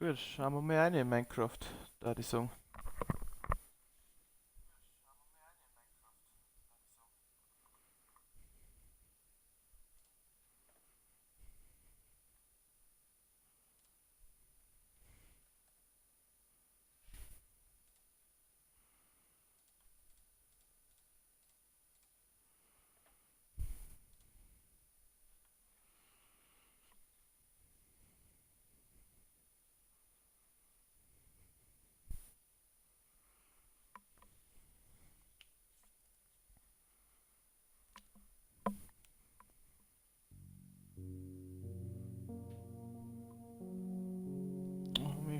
Gut, schauen wir mal rein in Minecraft, da die sagen.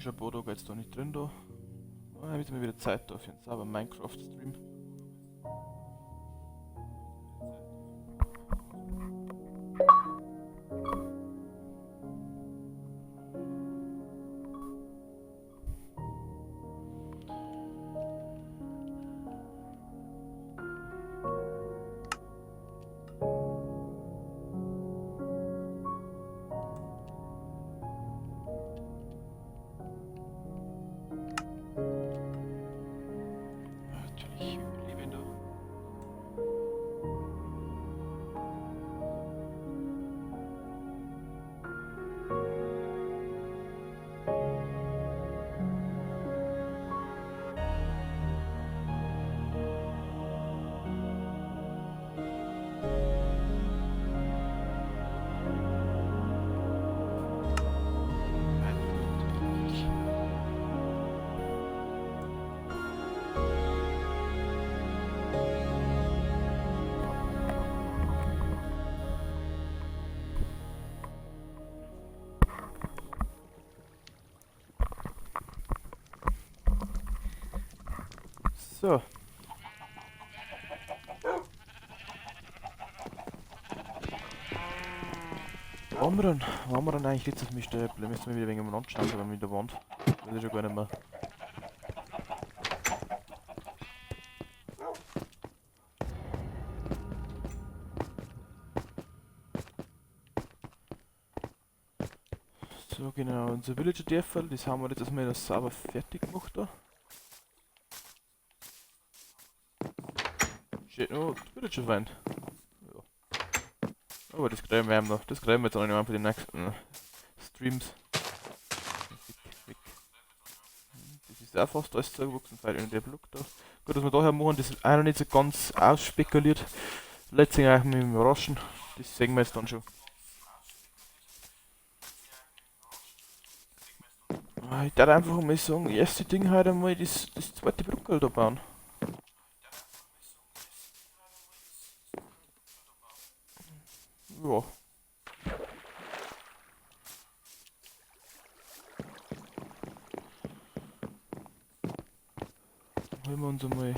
Oh, Bodo geht's da nicht drin da. Oh, dann ist mir wieder Zeit da für einen sauber Minecraft-Stream. Natürlich überleben da. So. Wo haben wir dann eigentlich letztes Mal stehen geblieben? Müssen wir wieder wegen umeinander schauen, aber mit der Wand. Das ist schon gar nicht mehr. So, genau, unser Villager Dörferl, das haben wir letztes Mal noch sauber fertig gemacht da. Steht noch Villager Find. Ja. Aber das kriegen wir noch. Das kriegen wir jetzt auch noch für die nächsten Streams. Weg, weg. Das ist auch fast alles zugewachsen, weil in der Block da. Gut, was wir daher machen, das ist auch noch nicht so ganz ausspekuliert. Letztendlich eigentlich mit dem Überraschen. Das sehen wir jetzt dann schon. Ich darf einfach mal sagen, erste Ding heute einmal das zweite Brückel da bauen. Ja. Holen wir uns einmal.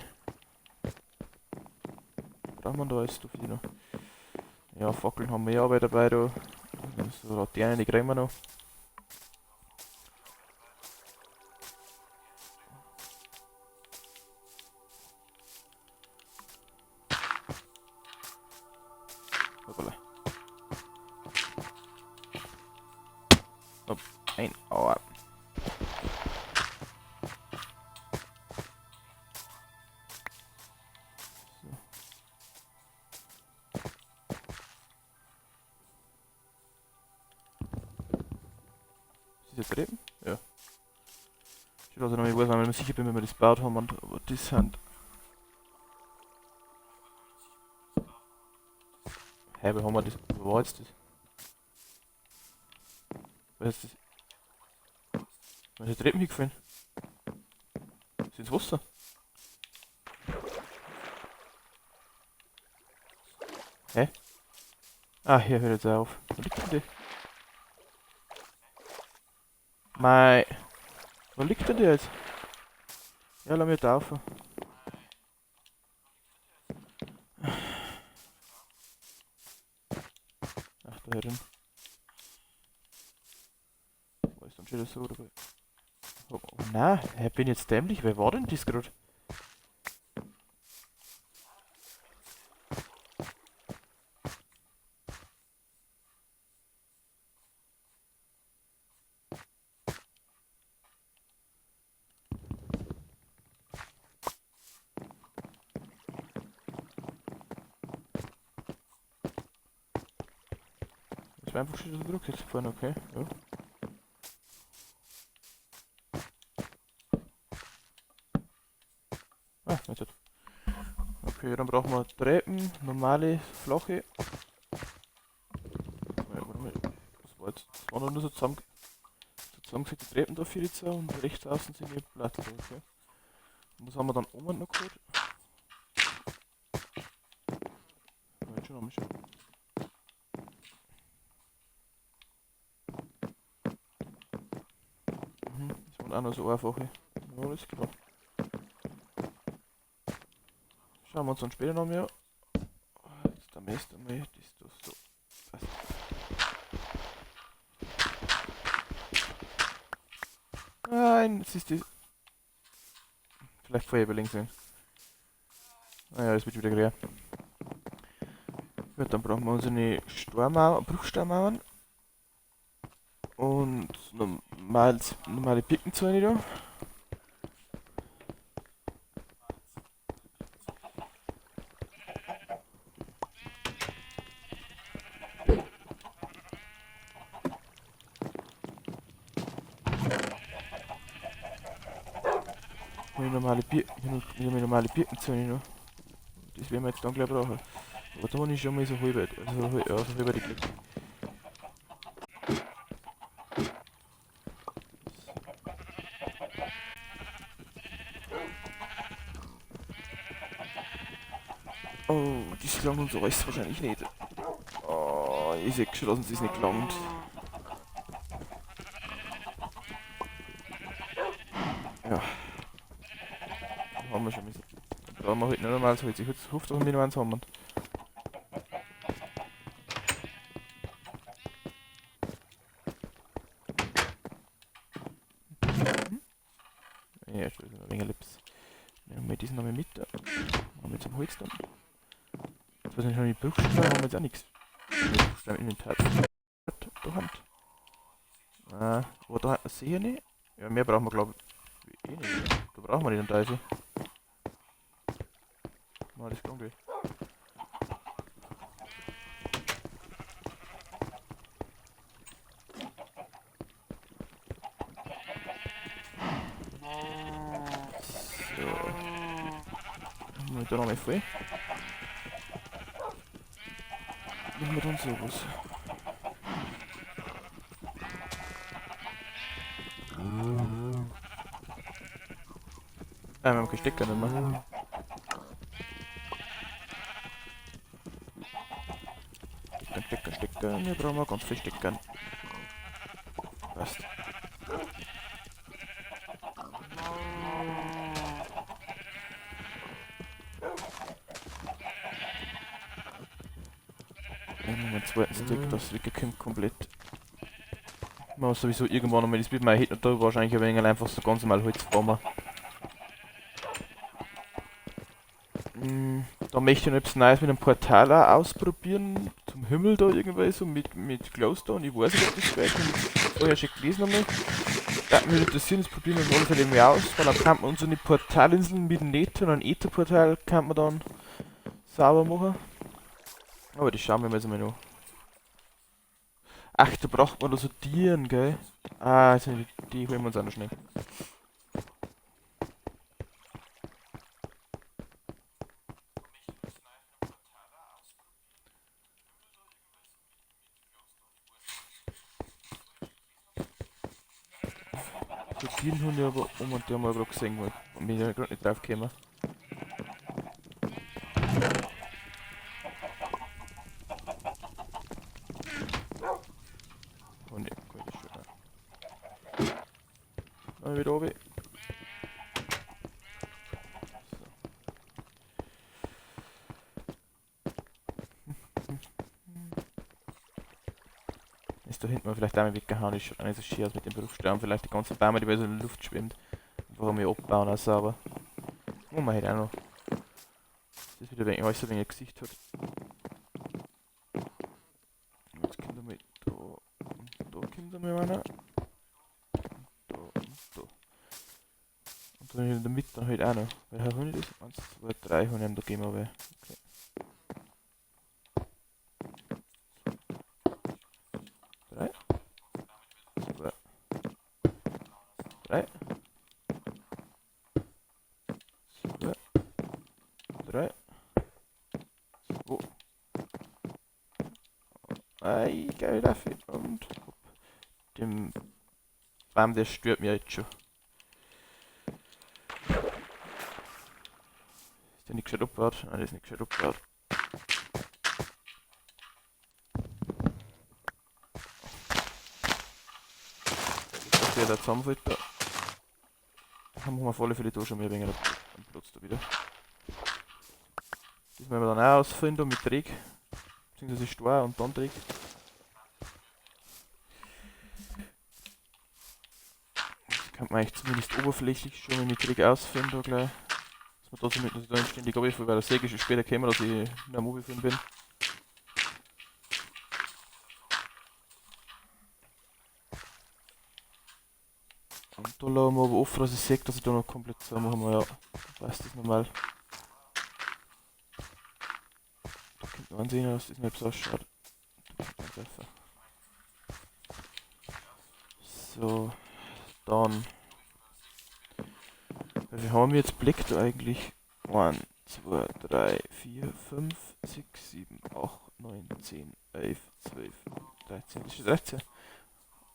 Brauchen wir da alles so viel noch? Ja, Fackeln haben wir ja aber dabei da. So, Laternen, die kriegen wir noch. Hoppala. Hopp, ein, aua. So. Ist das jetzt Treppen? Ja. Ich weiß noch nicht, weil ich mir sicher bin, wenn wir das gebaut haben, und, aber das sind. Hä, wo haben wir das? Wo war jetzt das? Was ist das? Was ist die Treppen hingefallen? Ist ins Wasser? Hä? Ah, hier hört jetzt auf. Wo liegt denn die? Mei. Wo liegt denn die jetzt? Ja, lass mich taufen. Ach, da drin. Wo ist dann schon wieder so dabei? Oh, oh nein, ich bin jetzt dämlich. Wer war denn das grad? Das war einfach schon so jetzt vorne, okay. Ja. Ah, jetzt. Okay, dann brauchen wir Treppen, normale, flache. Ja, warte mal. Das war jetzt, das waren nur so zusammengesetzte Treppen da für die zwei und rechts außen sind die Platten, okay. Und was haben wir dann oben noch geholt? Ja, jetzt schon haben wir schon. Mhm, das waren auch noch so einfache. Ja, alles klar. Schauen wir uns dann später noch mehr. Jetzt am ersten Mal, das da so. Passt. Nein, es ist die. Vielleicht vorher überlegen sehen. Naja, das wird wieder grär. Gut, dann brauchen wir unsere Stormauer, Bruchsteinmauern. Und normale Birkenzäune da. Hier normale Birkenzäune noch. Das werden wir jetzt dann gleich brauchen. Aber da habe ich schon mal so halb, also, ja, so halb geklickt. Oh, das gelangt uns alles wahrscheinlich nicht. Oh, ich seh schon, dass uns das nicht gelangt. Ja. Haben wir schon müssen. Dann brauchen wir halt nicht normal so. Ich hoffe, dass wir noch eins haben. Ja, jetzt ist noch ein wenig Lips. Nehmen wir diesen nochmal mit. Machen wir zum Holz dann. Jetzt weiß ich nicht, mit Bruchstein haben wir jetzt auch nichts. Bruchstein im Inventar. Da Hand. Ah, aber da sehe ich nicht. Ja, mehr brauchen wir glaube ich eh nicht. Da brauchen wir nicht einen Teufel. Na, das kommt gleich. So. Machen wir da nochmal voll. Machen wir dann sowas. Ah, wir haben keinen Stecker nicht mehr. Stecker, Stecker, Stecker. Wir brauchen ganz viel Stecker. Passt. Nehmen wir einen zweiten Stick, das wirklich kommt komplett. Man muss sowieso irgendwann nochmal das wird man hätte da wahrscheinlich ein wenig einfach so ganz normal Holz bauen. Da möchte ich noch etwas Neues mit einem Portal auch ausprobieren, zum Himmel da irgendwie so mit Glowstone. Ich weiß nicht, ob das geht, ich habe vorher schon gelesen einmal. Da würde mich interessieren, das probieren wir auf alle Fälle irgendwie aus, weil dann kann man unsere Portalinseln mit Nether und einem Ether-Portal kann man dann sauber machen. Aber das schauen wir mal jetzt mal noch. Ach, da braucht man da so Tieren, gell? Ah, also die holen wir uns auch noch schnell. So Tierenhunde aber um und die haben wir gerade gesehen, weil bin ich ja gerade nicht drauf gekommen. Oh ne, gut, ist schon da. Dann wieder oben. So. Ist da hinten mal vielleicht einmal weggehauen, ist schon nicht so schier aus mit dem Bruchstein. Vielleicht die ganzen Bäume, die bei so in der Luft schwimmt. Einfach einmal abbauen, auch sauber. Das machen wir halt auch noch. Das ist wieder ein wenig, alles ein wenig Gesicht hat. Jetzt kommt einmal da und da kommt einmal einer. Und da und da. Und dann in der Mitte dann halt auch noch. Weil habe ich das? 1, 2, 3 habe ich ihm da gegeben, aber okay. 3, 2, 3, 2. Ei, geil, dafür. Und hopp. Dem Baum, der stört mir jetzt schon. Ist der nicht gescheit abgebaut? Nein, der ist nicht gescheit abgebaut. Dass der da zusammenfällt, da. Haben wir auf alle Fälle da schon mehr weniger am Platz da wieder. Das werden wir dann auch ausfüllen da mit Dreck. Beziehungsweise Stor und dann Dreck. Das kann man eigentlich zumindest oberflächlich schon mal mit Dreck ausfüllen da gleich. Dass man da so mit, dass ich da nicht ständig runterfalle, weil da sehe ich schon später kommen, dass ich nicht am Runterfallen bin. Und da lassen wir aber offen, dass ich sehe, dass ich da noch komplett zu machen wir, ja. Passt das normal. Da kommt noch ansehen, dass das nicht so ausschaut. Da kommt eins rauf. So, dann. Wie viel haben wir jetzt Blick da eigentlich? 1, 2, 3, 4, 5, 6, 7, 8, 9, 10, 11, 12, 13. Das ist 13.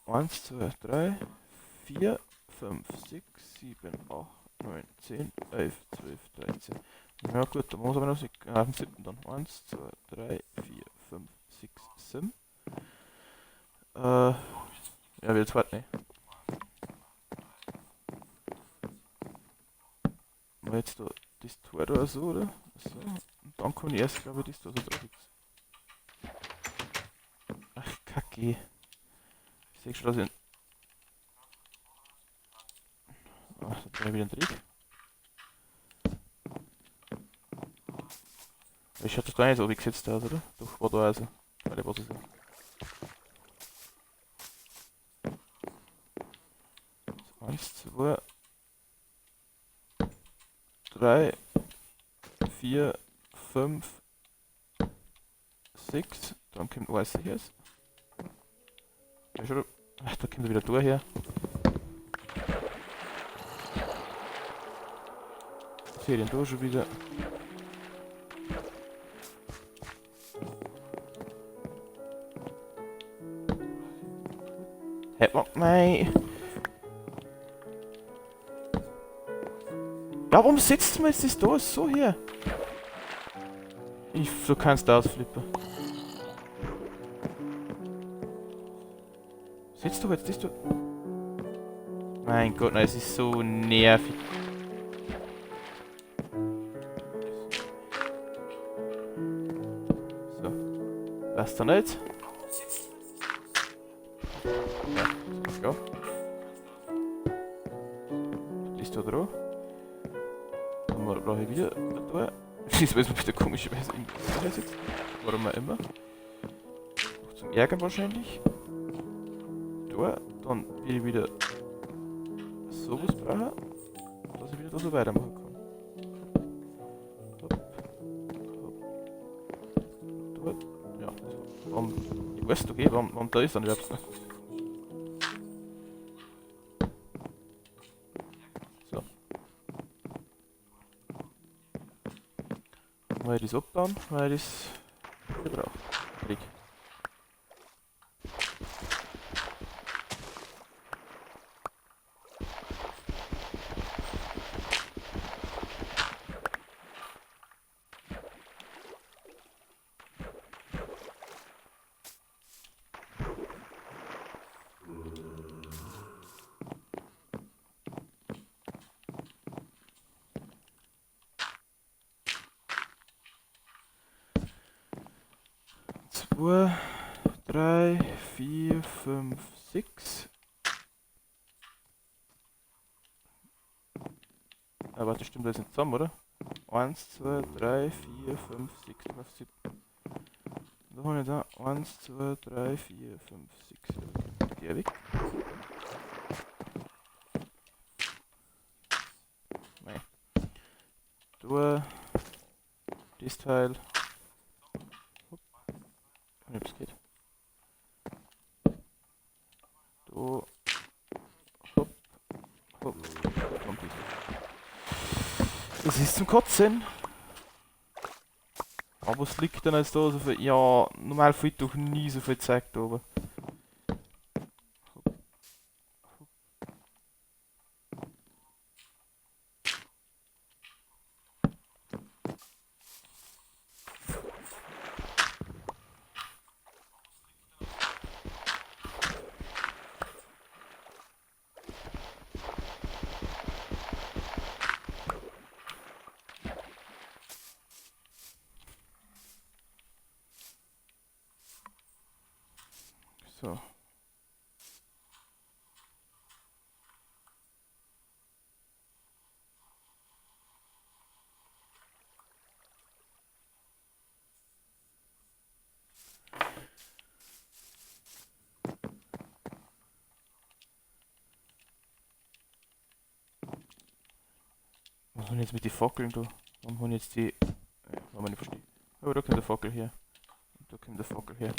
1, 2, 3, 4, 5, 6, 7, 8, 9, 10, 11, 12, 13. Ja gut, dann machen wir aber noch den 7. dann. 1, 2, 3, 4, 5, 6, 7. Ja, wieder zweit, ne? Mal jetzt da das Tor da so, oder? So. Und dann kann ich erst, glaube ich, das da so drauf. Ach, Kacke. Ich seh schon, dass ich. Ach, da brauche ich wieder einen Trick. Ich hatte das gar nicht so gesetzt aus, oder? Doch, war da also. Weil was ist so. 1, 2, 3, 4, 5, 6. Dann kommt eins hier. Ja, schon. Ach, da kommt er wieder durch her. Ich sehe den da schon wieder. Hey, mei. Ja, warum setzt man jetzt das da so her? Du kannst ausflippen. Setz doch jetzt das da. Mein Gott, nein, es ist so nervig. So. Was dann jetzt? Ja, so, ja. Das da dran. Dann brauche ich wieder ein Tor. Das ist mir wieder komischerweise irgendwie sitzt. Warum auch immer. Noch zum Ärgern wahrscheinlich. Da, dann will ich wieder sowas brauchen, dass ich wieder da so weitermachen kann. Hopp. Hopp. Dort. Ja, das war. Warum, ich weiß doch eh, warum da ist dann überhaupt noch. So. Mal das abbauen, weil ich das wieder brauche. Krieg. 2, 3, 4, 5, 6. Ah, warte, stimmt, das ist nicht zusammen, oder? 1, 2, 3, 4, 5, 6, 5, 7. Da haben wir da 1, 2, 3, 4, 5, 6. Der weg. Nein. Da. Das Teil. Hopp. Ich hab's geht. Da. Hopp. Das ist zum Kotzen. Aber was liegt denn jetzt da so viel? Ja, normal fehlt doch nie so viel Zeug da oben. So. Was haben jetzt mit den Fackeln da? Warum haben jetzt die... Ja, warum nicht verstehe. Oh, da kommt der Fackel her. Und da kommt der Fackel her.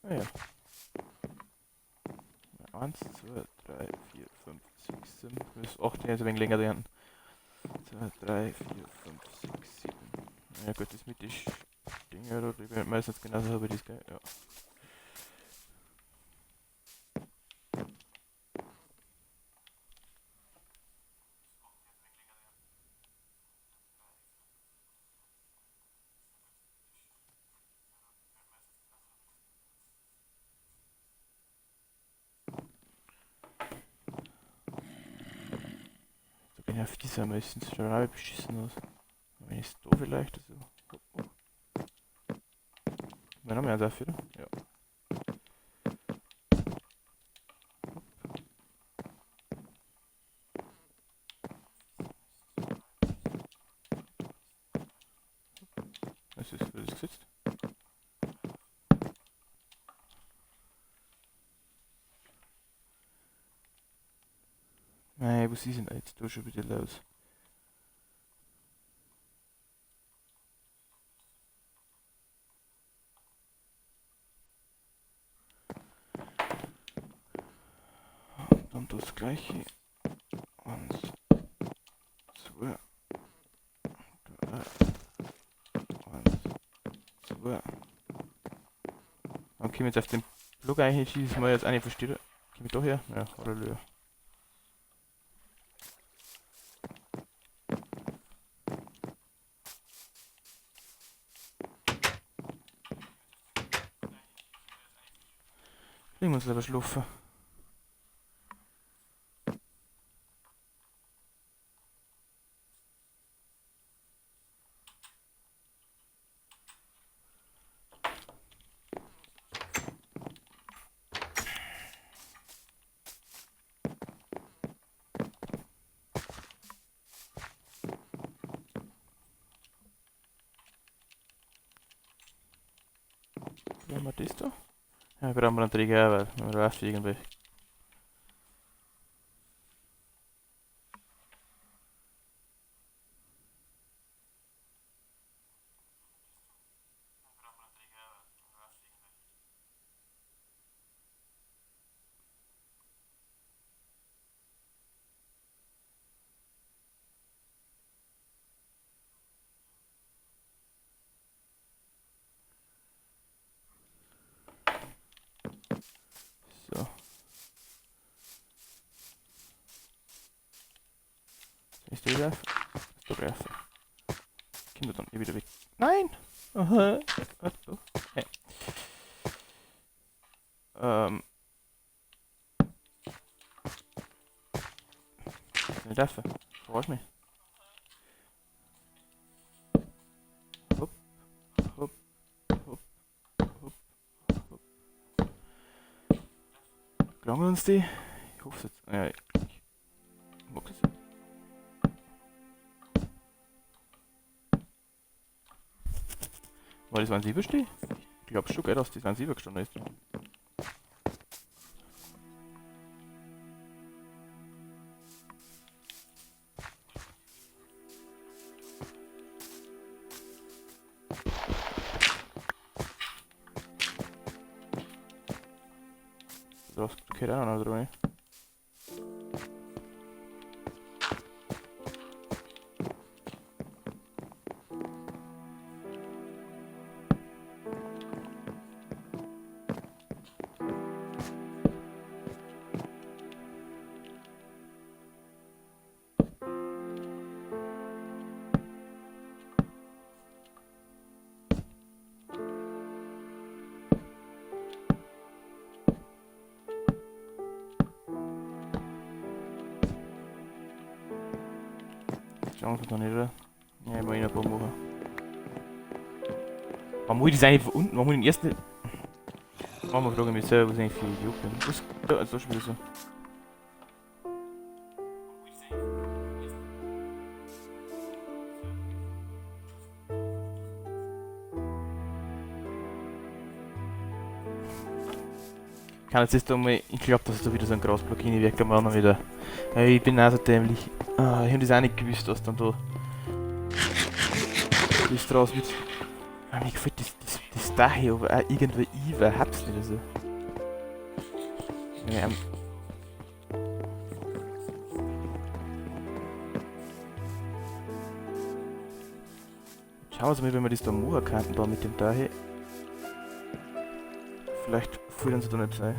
Ah ja. 1, 2, 3, 4, 5, 6, 7, bis 8, also ein wenig länger werden. 2, 3, 4, 5, 6, 7. Ja gut, das mit den Dinger da, die werden meistens genauso habe ich das, gell? Ja. Ja, fies meistens schon auch beschissen aus. Wenn ich es da vielleicht. Also. Oh, oh. Wir haben ja dafür. Ja. Was ist das gesetzt? Nein, was ist denn jetzt da schon wieder los? Und dann das gleiche. 1, 2, 3, 1, 2. Dann können wir jetzt auf den Block einschießen, mal jetzt eine verstehe. Komm ich da her? Ja, halleluja. Ich muss lieber schlafen. Haben wir das da? Ja, brauchen wir einen Träger, weil wir läuft irgendwie. So. Ist der wieder? Ist der gleich? Kommt er dann eh wieder weg? Nein! Aha. Hey. Nicht dafür. Verarsch mich. Hopp, hopp, hopp, hopp, hopp. Gelangen uns die? Ich hoffe es jetzt. Ja, ich mag es. War das ein Siebersteh? Ich glaub schon, gell, dass das ein Sieber gestanden ist. Das gehört auch noch drüber. Schauen wir da nicht, oder? Ja, ich muss eh noch ein paar machen. Warum muss ich das eigentlich von unten? Warum muss ich den ersten... Manchmal frage ich mich selber, was ich eigentlich für ein Idiot bin. Was? Da, also schon wieder so. Kann jetzt ist da mal, ich glaub, dass da wieder so ein Grasblock reinwirkt, aber noch wieder. Ja, ich bin auch so dämlich. Ah, ich hab das auch nicht gewusst, dass dann da das draus wird. Ah, mir gefällt das da hier, aber auch irgendwie ich hab's nicht so. Ja, schauen wir mal, wenn wir das da machen könnten, da mit dem da hier. Vielleicht fühlen sie da nicht sein.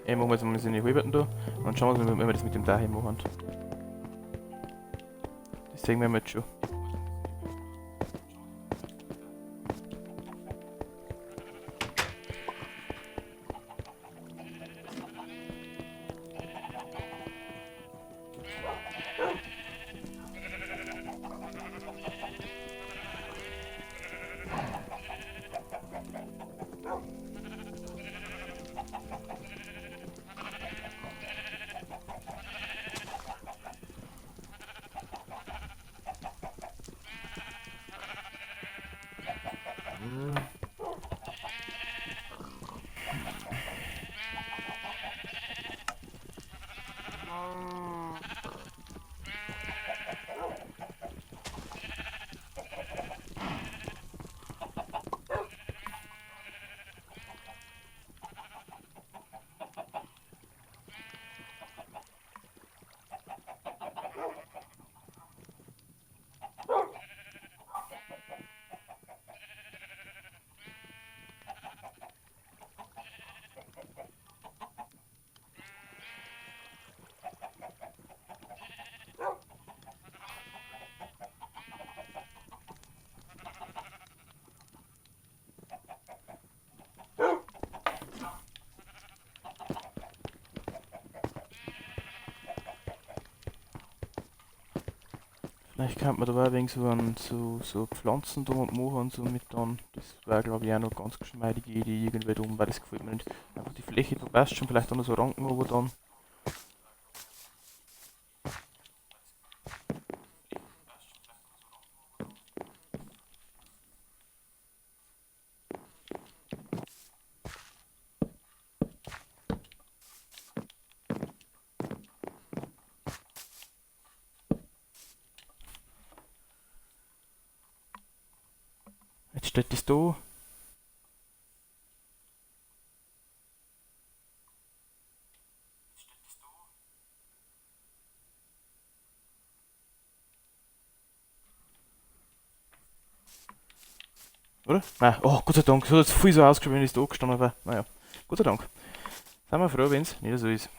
Ey, machen wir jetzt mal so eine Halberten da und schauen wir mal, wenn wir das mit dem da hier machen. Das sehen wir jetzt schon. Vielleicht könnte man da auch ein wenig so Pflanzen da und machen und so mit dann. Das wäre, glaub ich, auch noch ganz geschmeidige Idee irgendwie da, weil das gefällt mir nicht. Einfach die Fläche, du weißt schon, vielleicht auch noch so Ranken oben dann. Jetzt steht das da. Oder? Nein. Oh, Gott sei Dank. So hat es viel so ausgeschaut, wenn ich da gestanden war. Naja, Gott sei Dank. Sind wir froh, wenn's nicht so ist.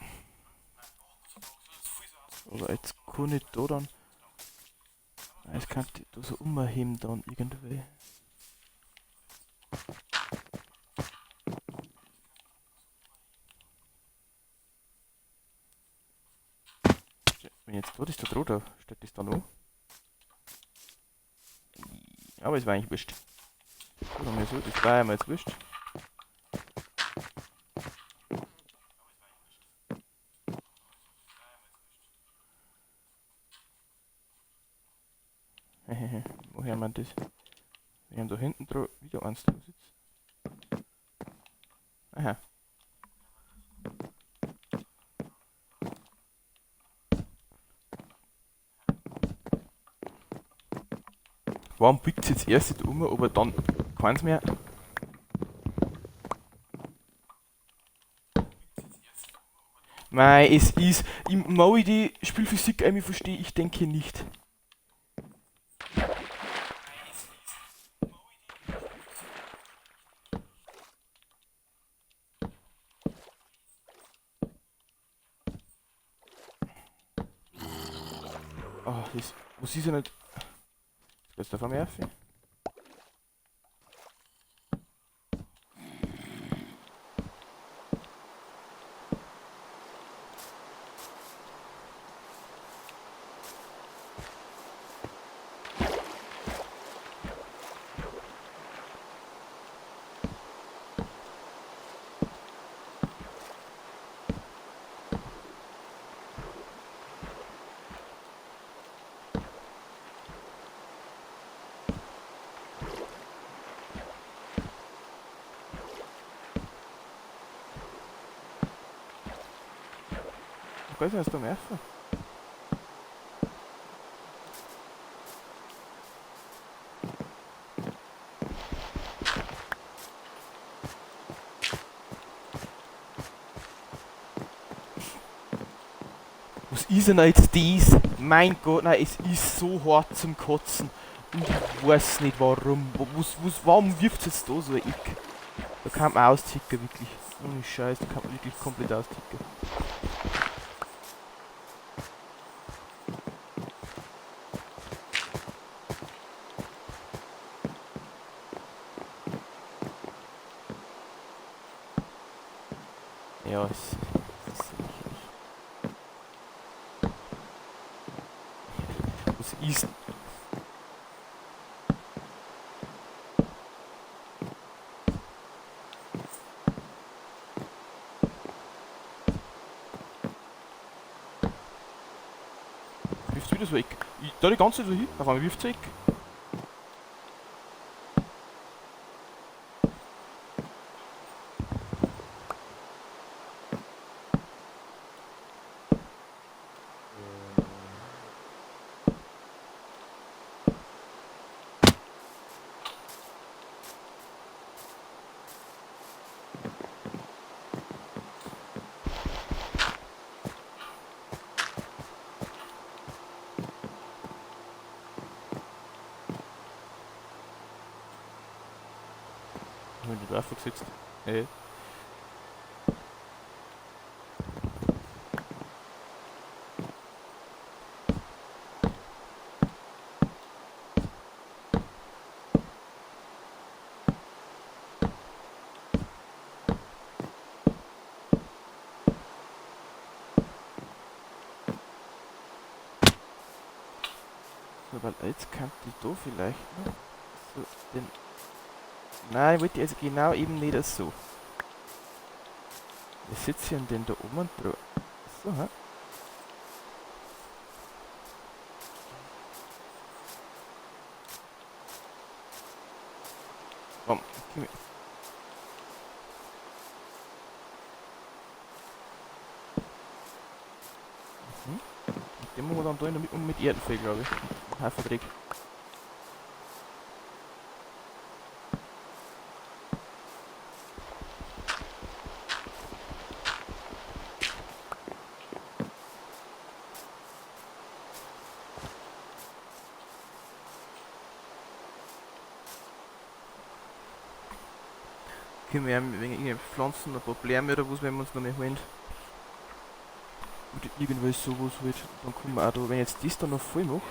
Oder jetzt kann ich da dann. Nein, es kann ich da so umheben dann irgendwie. Wenn jetzt da ist der Droh da, steht das da noch? Aber es war eigentlich wurscht. So, dann so, das war einmal jetzt wurscht. Hehehe, woher haben wir das? Wir haben da hinten drauf wieder eins drauf sitzt. Aha. Warum biegt es jetzt erst nicht um, aber dann keins mehr? Mei, es ist. Ich mag die Spielphysik eigentlich verstehe, ich denke nicht. Oh, das, was ist ja nicht... Jetzt geht's da vor mir auf. Ich weiß nicht, was da nerven. Was ist denn jetzt dies? Mein Gott, nein, es ist so hart zum Kotzen. Und ich weiß nicht warum. Warum wirft es jetzt da so ein Ick? Da kann man austicken, wirklich. Ohne Scheiß, da kann man wirklich komplett austicken. Ja, es ist lächerlich. Was ist? Wirft's wieder so weg. Da die ganze Zeit so hin, auf einmal wirft's weg. Wenn du da gesetzt. Ey. So, weil jetzt kann ich da vielleicht noch so den. Nein, ich wollte also genau eben nicht so. Wir sitzen denn da oben drauf. So, hä? Komm, gib mir. Mhm. Und den machen wir dann da in der Mitte mit Erdenfell, glaube ich. Haferdreck. Können wir wegen irgendwelchen Pflanzen ein Probleme oder was, wenn wir uns noch mehr holen. Oder irgendwas sowas halt. Dann kommen wir auch da, wenn ich jetzt das da noch voll mache.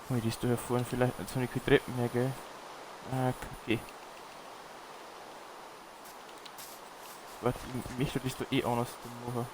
Kann ich das da herfahren? Vielleicht. Jetzt habe ich keine Treppen mehr, gell? Ah, okay. Warte, ich möchte das da eh anders machen.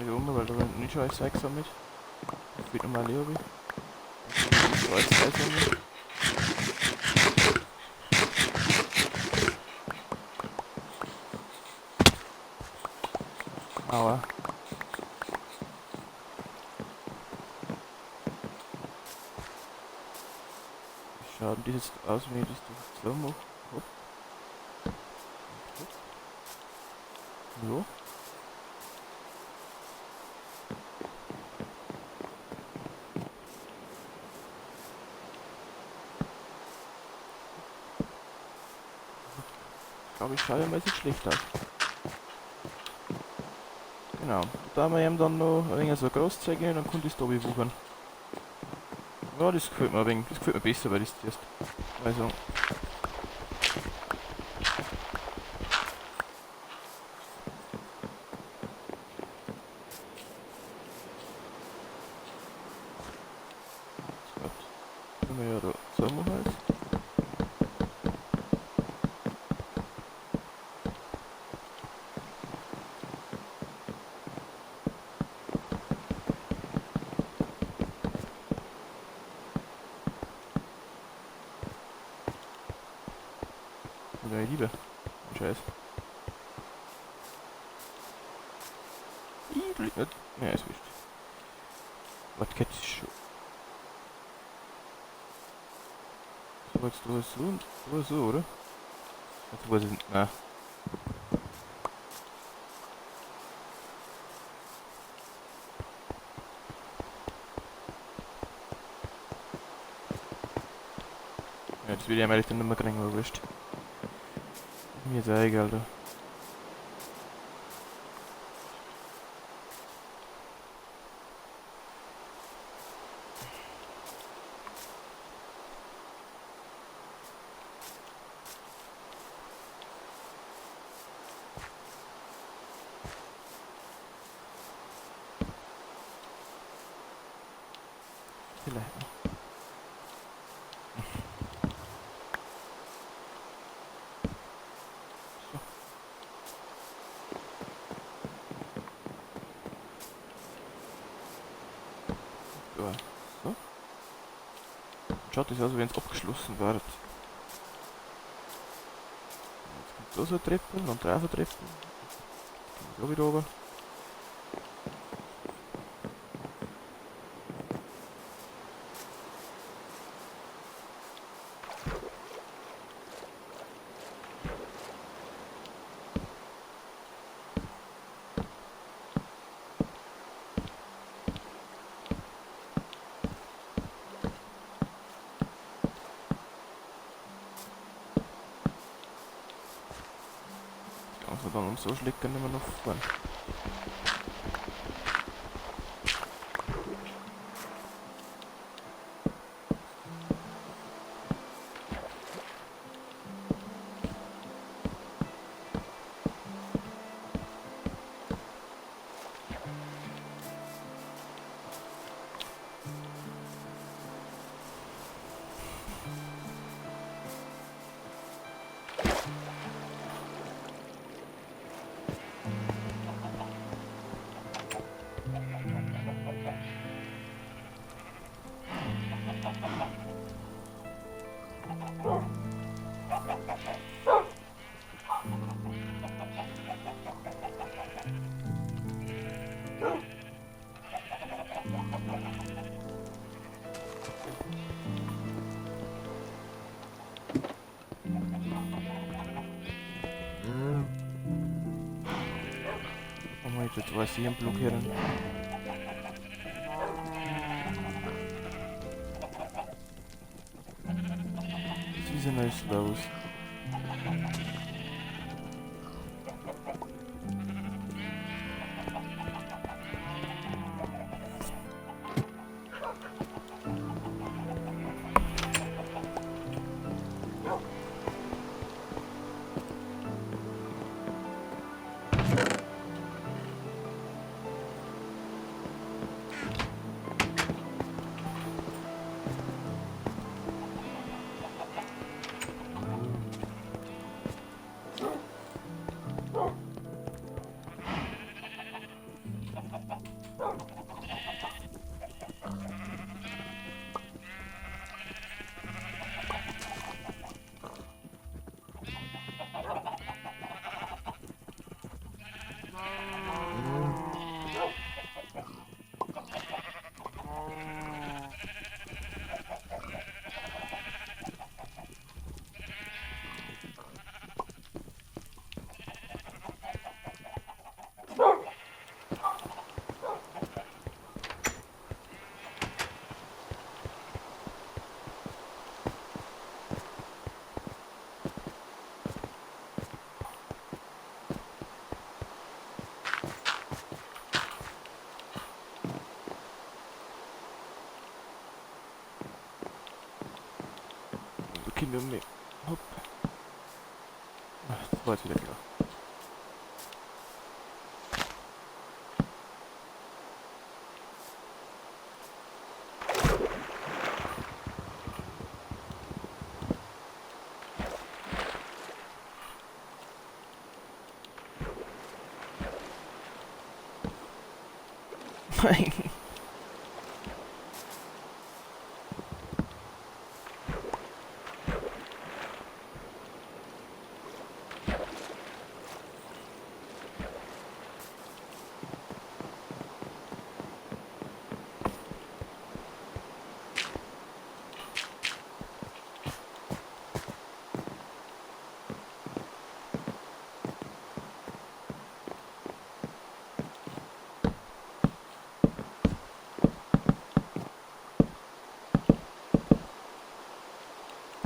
nicht um, weil da wird nicht schon alles eingesammelt. Das wird nochmal leer. So alles einsammeln. Aua. Wie schaut denn das jetzt aus, wenn ich das da so mache? Hopp. Hopp. Ja. Ich glaube, ich schaue ja mal, sieht schlecht aus. Genau. Da haben wir ihm dann noch ein wenig so groß zeigen, dann kommt das da wuchern. Ja, das gefällt mir ein wenig. Das gefällt mir besser, weil das zuerst. Also. Gut. Können wir ja da so machen jetzt. Oder Liebe. Scheiß. Ih, blöd. Ja, ist wurscht. Was geht schon? So, jetzt du so und so, so, oder? Jetzt weiß ich nicht. Nein. Ja, das will ich eigentlich dann nicht mehr kriegen, aber wurscht. Mir ist ja egal, da. Vielleicht noch. So. Ja, so. Schaut das aus, wenn es abgeschlossen wird. Jetzt kommt da so eine Treppe und drei so Treppen. Jetzt kommt da wieder runter. Also dann um so schlägt, können wir noch fahren. Jetzt weiß ich blockieren. Was ist denn alles los? Okay, wir hopp. Ach, das war jetzt wieder klar. Nein.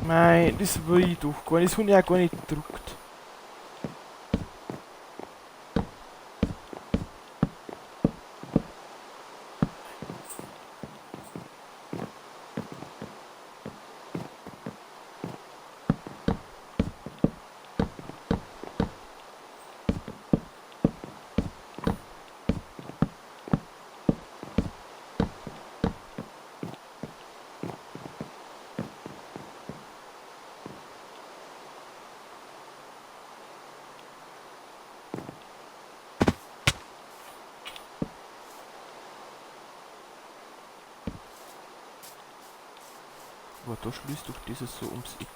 Nein, das will ich doch gar nicht. Das habe ich auch gar nicht gedruckt. Aber da schließt doch dieses so ums Eck.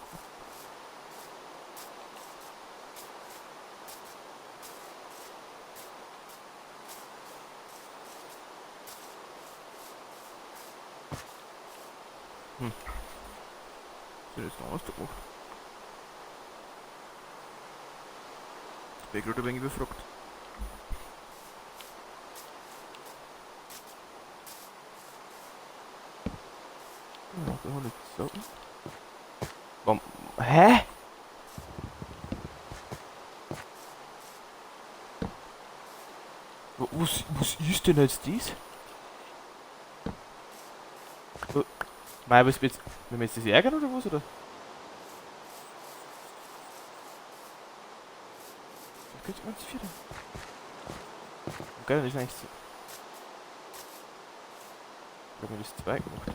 Hm. Was ist jetzt noch ausgemacht? Bin ich gerade ein wenig überfragt. Ja, da haben wir so. Warum? Hä? Was ist denn jetzt dies? Mei, was jetzt? Wenn wir jetzt das ärgern oder was? Oder? Das geht 1, 4. Okay, das ist eigentlich so. Ich hab mir das 2 gemacht.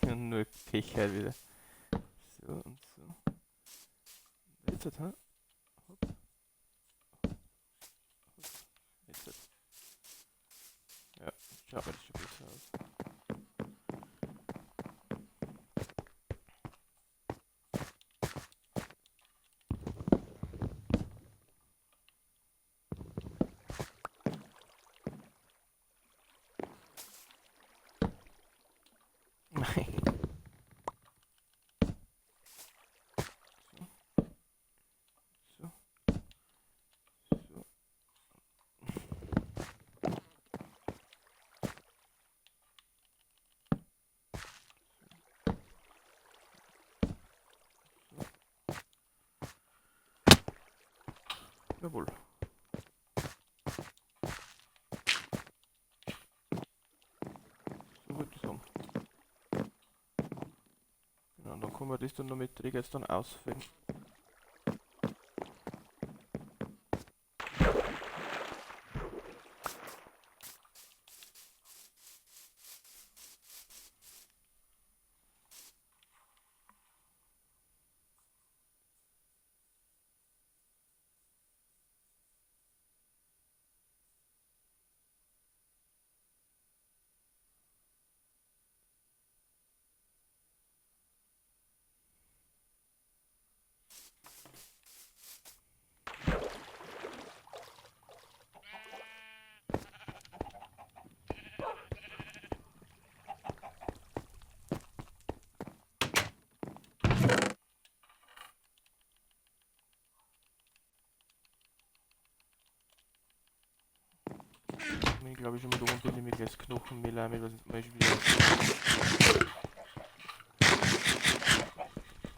Nur Pech halt wieder. So und so. Jetzt hat, ha? Hopp. Hopp. Jetzt hat. Ja, schaut mir das schon besser aus. Nein. So. Jawohl. So wird das haben. Genau, und dann können wir das dann noch mit Träger jetzt dann ausfüllen. Ich glaube ich schon mal da unten bin ich gleich Knochenmehl auch mit, was ist zum Beispiel.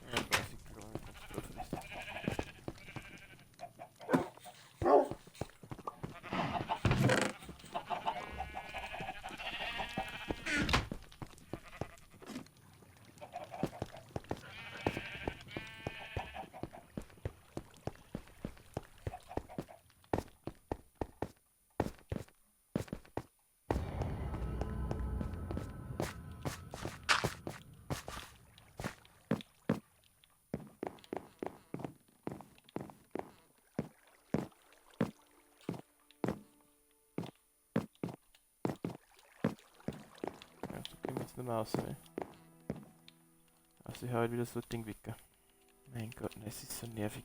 Ja, 30 Kilo, ganz blöd frisst. Ja, so gehen wir jetzt nicht mehr raus, ne? Also ich habe halt wieder so ein Ding weg. Mein Gott, ne, es ist so nervig.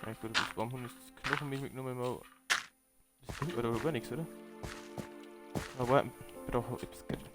Ja, gut, das Baumhund ist das Knochenmehl mitgenommen, aber das bringt mir doch gar nichts, oder? Aber ich brauche etwas Geld.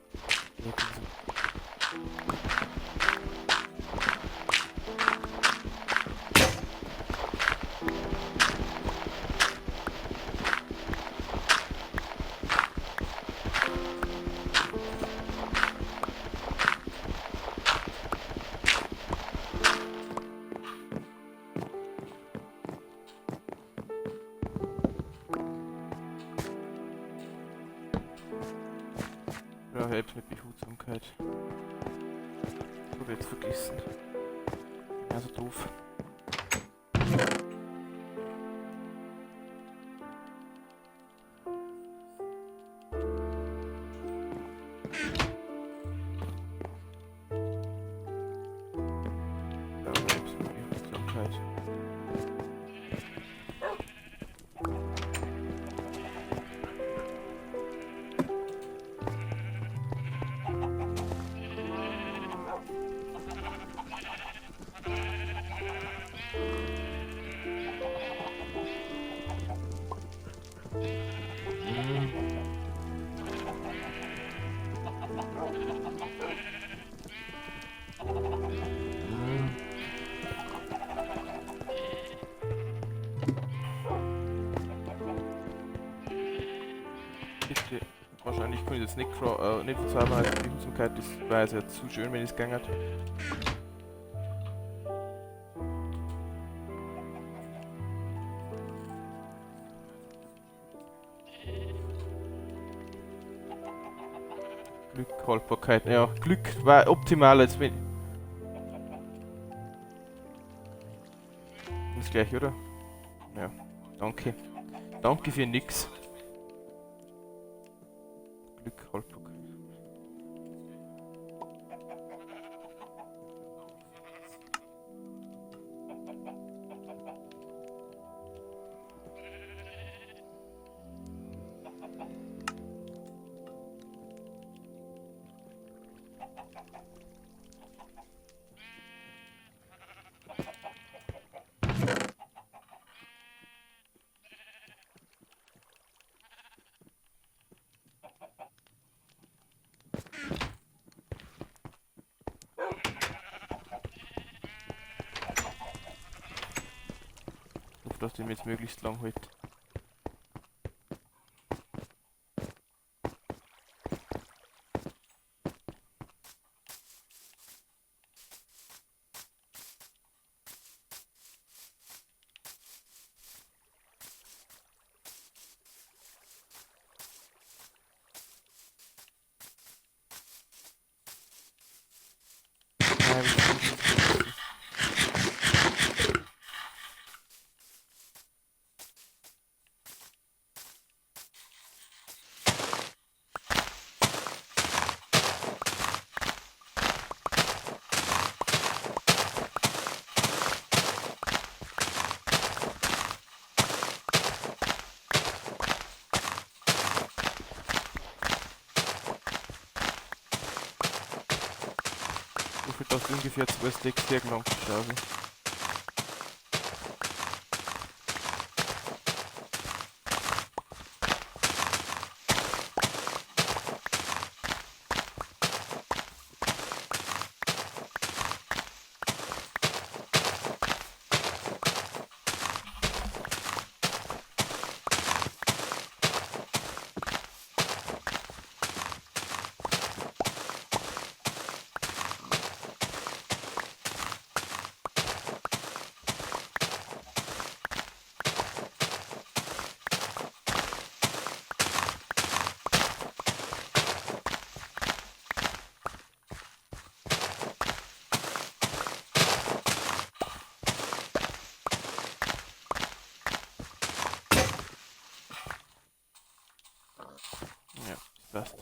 Ja, selbst mit Behutsamkeit. Hab ich jetzt vergessen. Ja, so doof. Ja, selbst mit Behutsamkeit. Bitte. Wahrscheinlich kann ich das nicht verzaubern, also die Behutsamkeit, das war ja zu schön, wenn es gegangen hat. Glück, Haltbarkeit, ja, Glück war optimal jetzt mit. Das gleiche, oder? Ja, danke. Danke für nix. Glück, Haltbarkeit. dass die mir jetzt möglichst lang hält. Nein, so viel, dass ungefähr 2 Stacks hergelangt, glaube ich. Ja, das passt.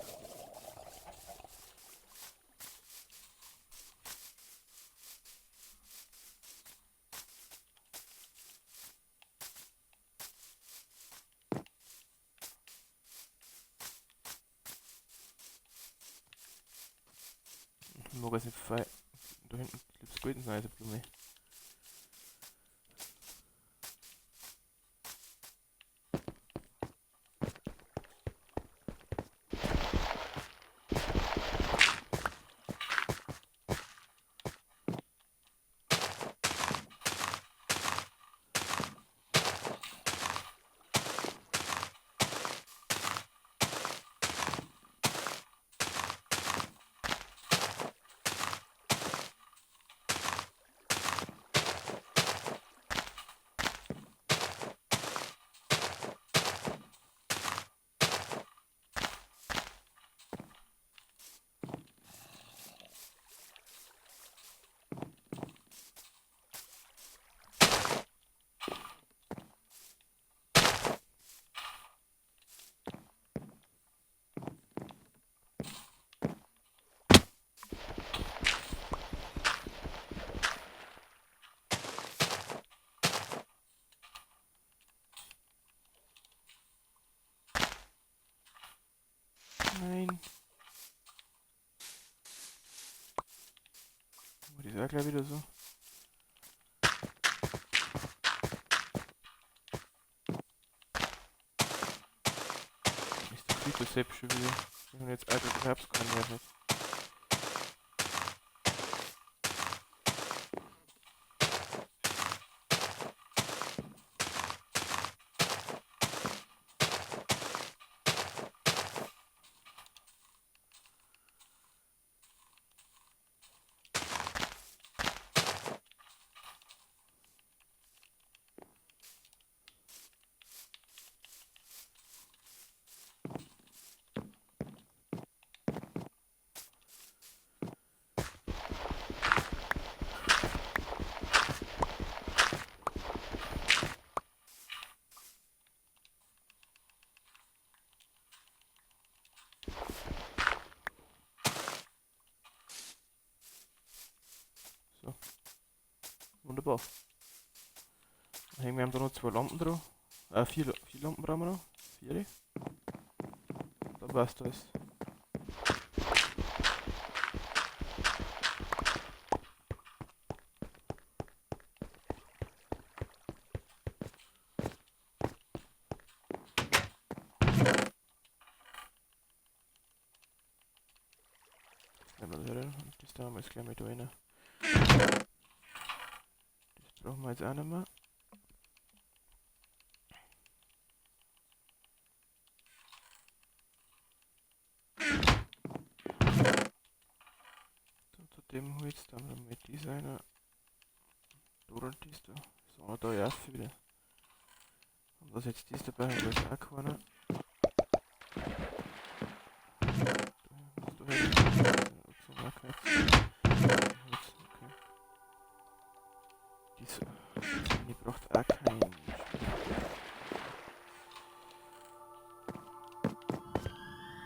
Ich mag es nicht vorbei. Da hinten gibt es golden sein, Blume. Nein. Aber die ist auch gleich wieder so. Ist der Creeper selbst schon wieder. Ich habe jetzt einfach überhaupt keinen Nerv jetzt. So. Wunderbar. Dann hängen wir haben da noch 2 Lampen dran. Vier Lampen brauchen wir noch. 4. Dann passt das. Das nehmen wir da rein und das da haben wir jetzt gleich mit rein. Das brauchen wir jetzt auch nicht mehr. Das da. So, da ja wieder. Und was jetzt das dabei haben, weiß auch keiner. Da, was da okay. Die braucht auch keinen.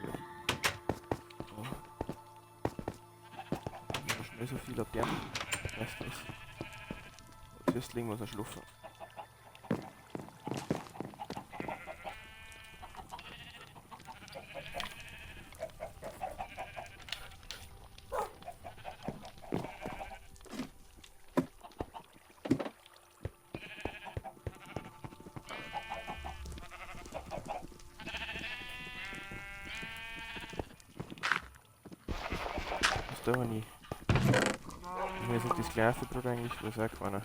Ja. So. Schnell so viel ab dem. Weißt du das? Zuerst legen wir uns einen Schlupfer. Da war nie. Ich weiß nicht, das Sklavenbrot eigentlich, was auch keiner.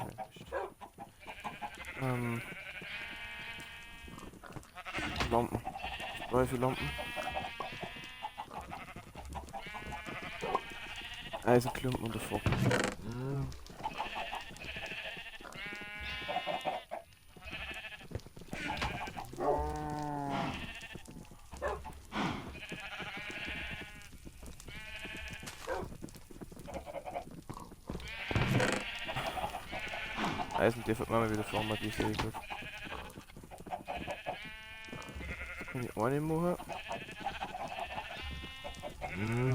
Lampen. Drei, vier Lampen. Eisenklumpen und der Fackel. Eisen dürfen wir mal wieder fahren, die sehe ich gut. Jetzt kann ich eine machen.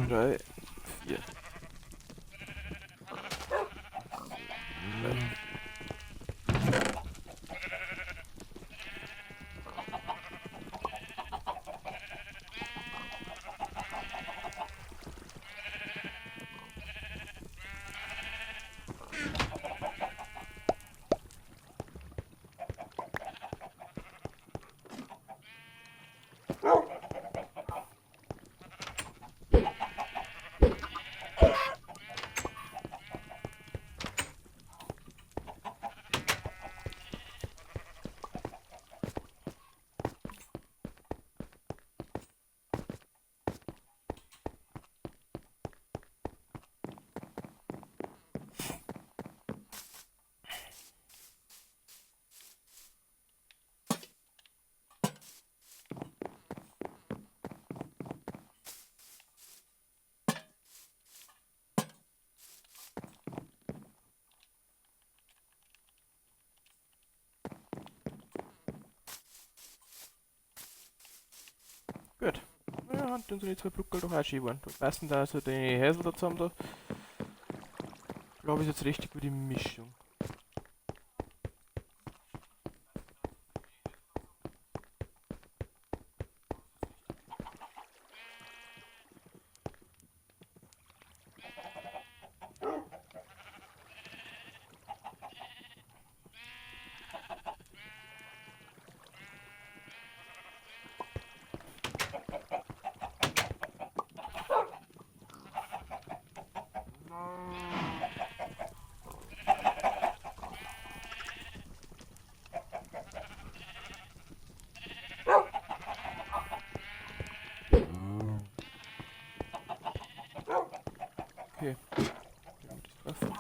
3, 4. 3. Gut. Ja, und dann sind die zwei Blöcke doch auch schön geworden. Da passen da also die Häsel da zusammen da. Glaube ich jetzt richtig über die Mischung. Okay. Das drauf.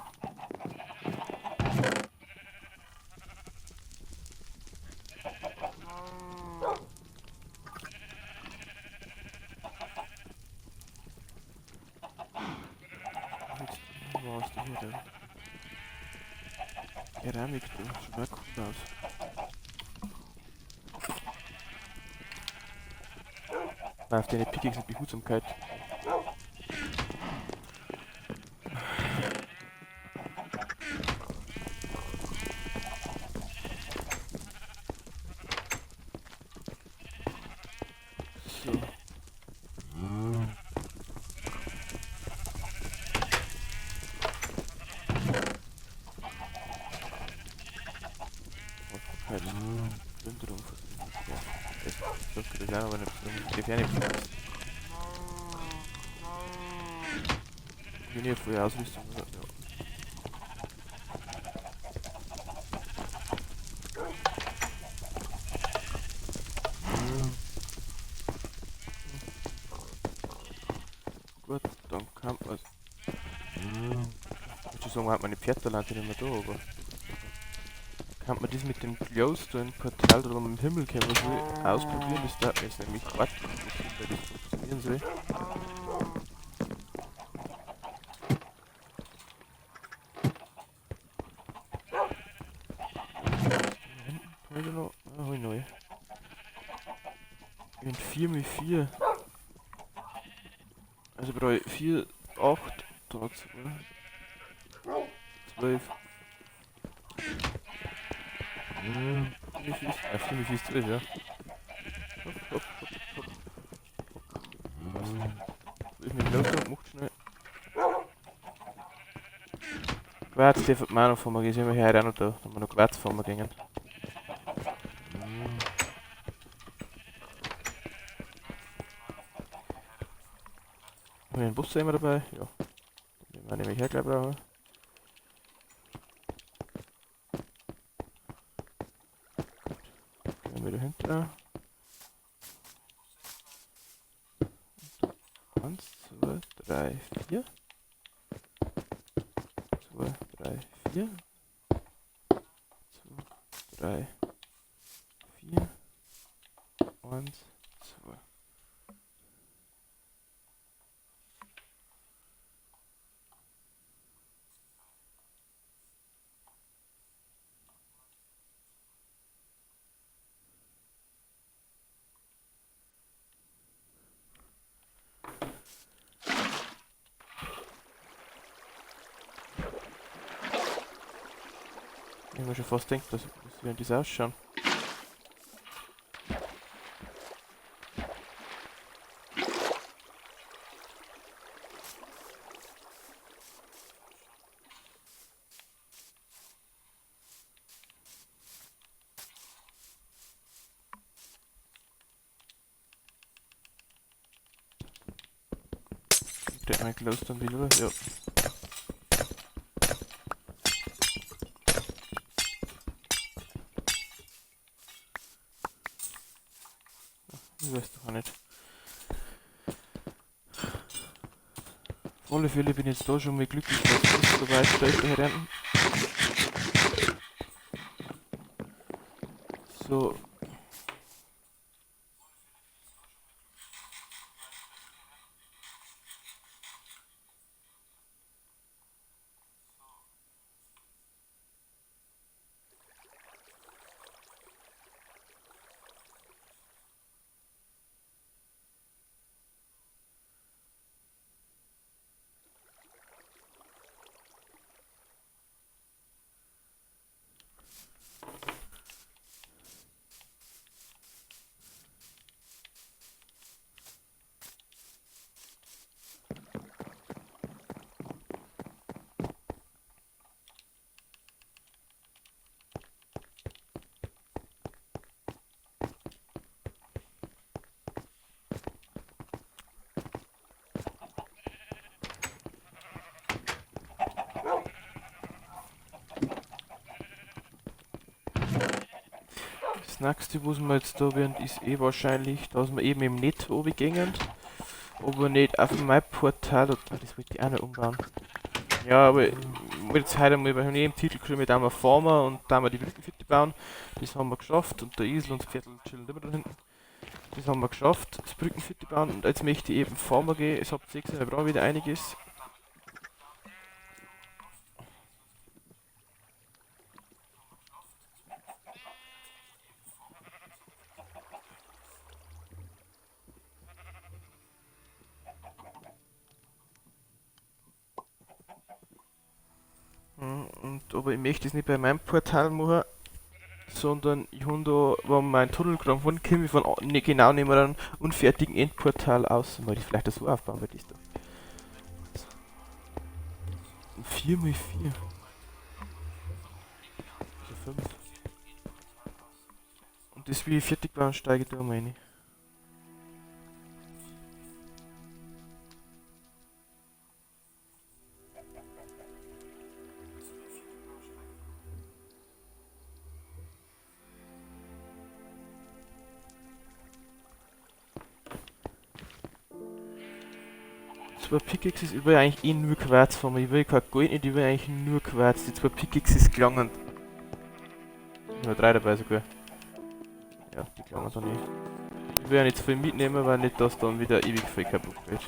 Jetzt war es hier der Keramik, da schaut auch cool aus. Auf deine Pickaxe mit Behutsamkeit. So. Plünderung. Ja, das geht ja aber nicht. Gefährlich. Ich bin hier früher Ausrüstung. Ja. Gut, dann kann man. Ich würde sagen, man hat meine Pferdeland nicht mehr da, aber. Kann man das mit dem Glowstone Portal da oben im Himmel können wir so ausprobieren? Das darf mir jetzt nämlich warten, wie das funktionieren soll. In 4 mit 4. Also brauche ich 4, 8, 3, 2, 12. 4 mit 4 ist 12, ja. Hopp, hopp, hopp, hopp. 12 mit Glowstone macht schnell. Quarz, die wird mir auch noch vor mir gehen. Sind wir hier heute auch noch da. Da haben wir noch Quarz vor mir gehen. Haben wir den Bus immer dabei? Ja. Den wir nämlich her gleich brauchen. Gut. Gehen wir wieder hinter. 1, 2, 3, 4. 2, 3, 4. 2, 3, 4. 1, 2. Ich hab mir schon fast gedacht, dass wir das ausschauen. Ich krieg mein Glowstone wieder, oder? Ja. Ich weiß doch auch nicht. Auf alle Fälle bin ich jetzt da schon mal glücklich, dass das so weit da ist, der Herr. So. Das nächste, was wir jetzt da werden, ist eh wahrscheinlich, dass wir eben im Nether runtergehen. Aber nicht auf mein Portal, oh, das wollte ich auch noch umbauen. Ja, aber ich wollte jetzt heute mal bei dem Titel geschrieben, mit einmal Farmer und da wir die Brückenfitte bauen. Das haben wir geschafft und der Esel und das Pferdl chillen immer da hinten. Das haben wir geschafft, das Brückenfitte bauen, und jetzt möchte ich eben Farmer gehen. Ich hab gesehen, wir brauchen wieder einiges. Und, aber ich möchte es nicht bei meinem Portal machen, sondern ich habe da, wenn mein Tunnel gegraben wurde, komme ich von ne, genau neben einem unfertigen Endportal aus. Mal ich vielleicht das so aufbauen, weil das da. 4 mal 4. Also 5. Und das will ich fertig bauen, steige ich da mal rein. Zwei Pickaxes, ich will eigentlich eh nur Quarz von mir, ich will kein Gold nicht, ich will eigentlich nur Quarz. Die zwei Pickaxes gelangen. Nur 3 dabei sogar. Ja, die klauen wir dann nicht. Ich will ja nicht zu viel mitnehmen, weil nicht, dass dann wieder ewig viel kaputt geht.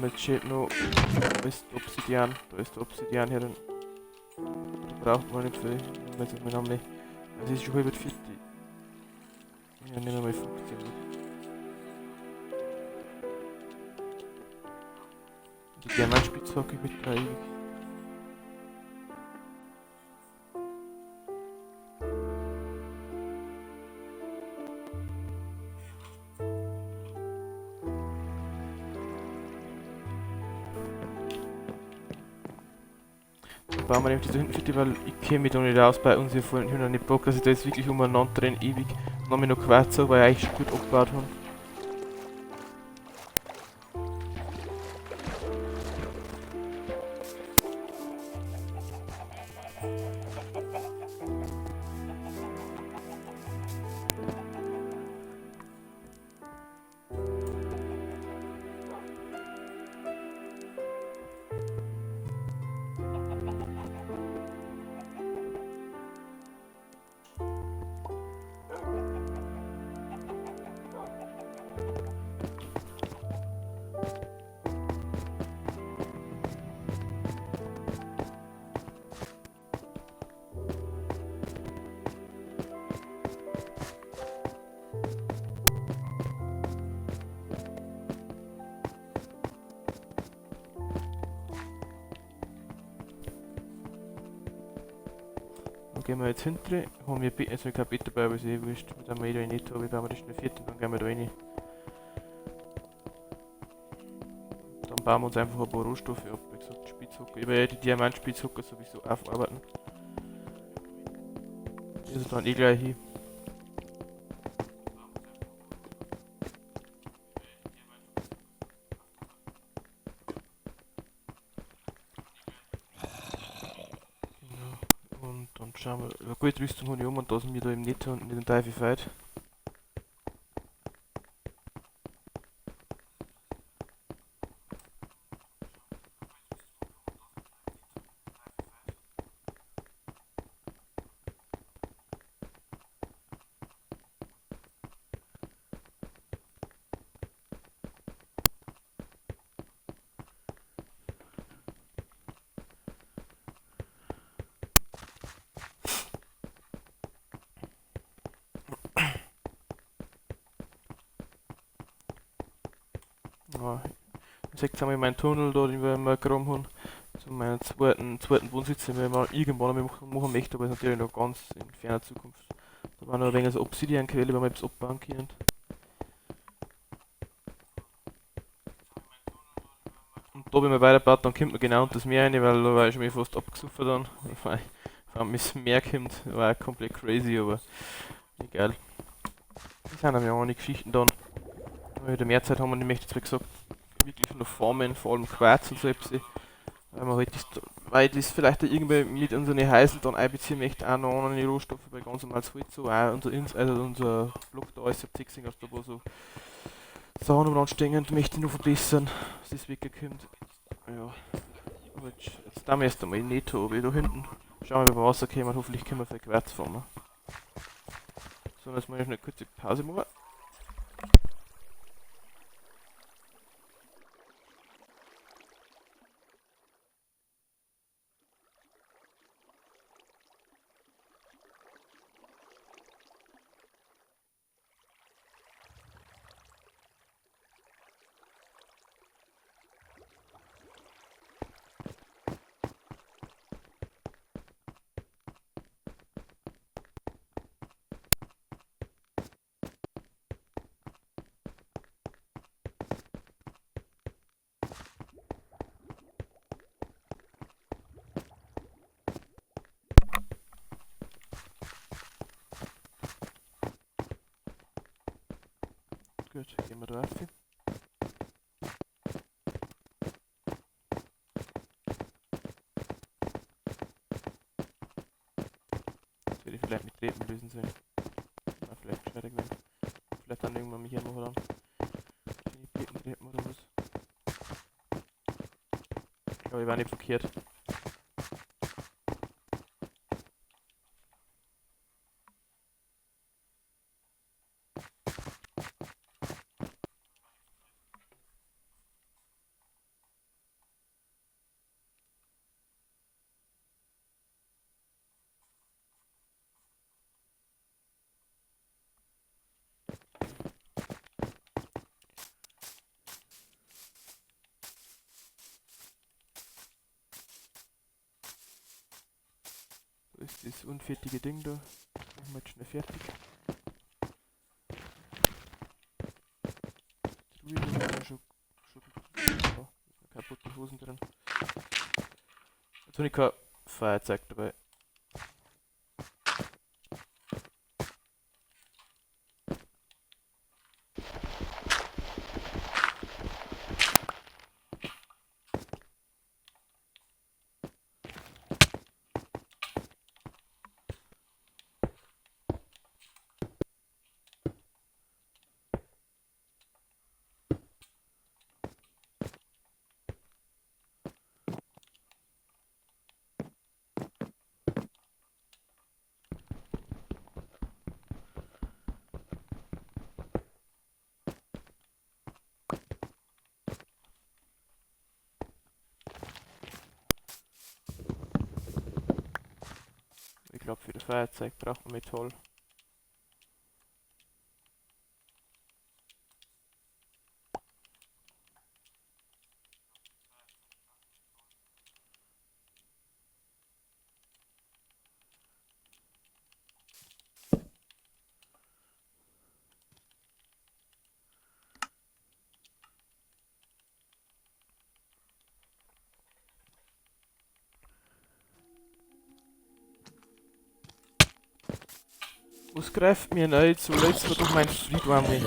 Jetzt steht noch, da ist Obsidian, da ist der Obsidian hier drin. Da braucht man nicht viel. Nehmen wir jetzt mal noch. Es ist schon halb 40. Ja, nehmen wir mal 15 mit. Die Diamantspitzhacke mit 3 ewig. Bauen wir nämlich das da hinten fertig, weil ich käme mich da nicht aus bei uns hier vorhin. Ich hab noch nicht Bock, dass ich da jetzt wirklich umeinander renne, ewig. Dann hab ich noch Quarz, weil ich eigentlich schon gut abgebaut habe. Gehen wir jetzt hinten, haben wir jetzt kein Bett dabei, aber ist eh wurscht. Mit einem Meter nicht habe, bauen wir das schnell viert und dann gehen wir da rein. Dann bauen wir uns einfach ein paar Rohstoffe ab, wie gesagt, Spitzhacke. Ich werde ja die Diamantspitzhacke sowieso aufarbeiten. Die ist dann eh gleich hin. Schauen wir, ja gut, Rüstung habe ich um und da sind wir da im Netto und nicht im Teufel feit. Ja, jetzt haben wir meinen Tunnel da, den wir immer gegraben haben, zu meinem zweiten Wohnsitz, den wir mal irgendwann einmal machen möchten, aber ist natürlich noch ganz in ferner Zukunft. Da war noch ein wenig so Obsidian-Quelle, weil wir etwas abbauen können. Und da, wenn wir weiterbaut, dann kommt man genau unter das Meer rein, weil da war ich schon mal fast abgesoffen dann. Vor allem, bis das Meer kommt, war komplett crazy, aber egal. Das sind aber ja auch die Geschichten dann. In der Mehrzeit haben wir nämlich, jetzt wie gesagt, wirklich noch Formen, vor allem Quarz und so etwas. Weil man halt das, weil das vielleicht auch irgendwie mit unseren Häusern dann einbeziehen möchte, auch noch andere Rohstoffe, weil ganz normales Holz so, auch unser Ins, also unser Block da ist, ich hab gesehen, dass da wo so Sachen umeinander stehen und möchte ich noch verbessern, dass das wegkommt. Ja, aber jetzt da wir erst einmal netto, aber da hinten schauen wir, ob wir Wasser kommen, hoffentlich können wir für Quarz fahren. So, jetzt mal eine kurze Pause machen. Gut, gehen wir da rauf. Das werde ich vielleicht mit Treppen lösen sollen. Na, vielleicht gescheiter gewesen. Vielleicht dann irgendwann mich hier machen dann. Die Treppen oder was. Glaube, ich war nicht verkehrt. Da ist das unfertige Ding da. Machen wir jetzt schnell fertig. Truhe haben wir schon ja, kaputte Hosen drin. Jetzt habe ich kein Feuerzeug dabei. Ich glaube, für das Feuerzeug braucht man Metall. Was greift mir nicht so? Let's mir doch mein Fried einmal.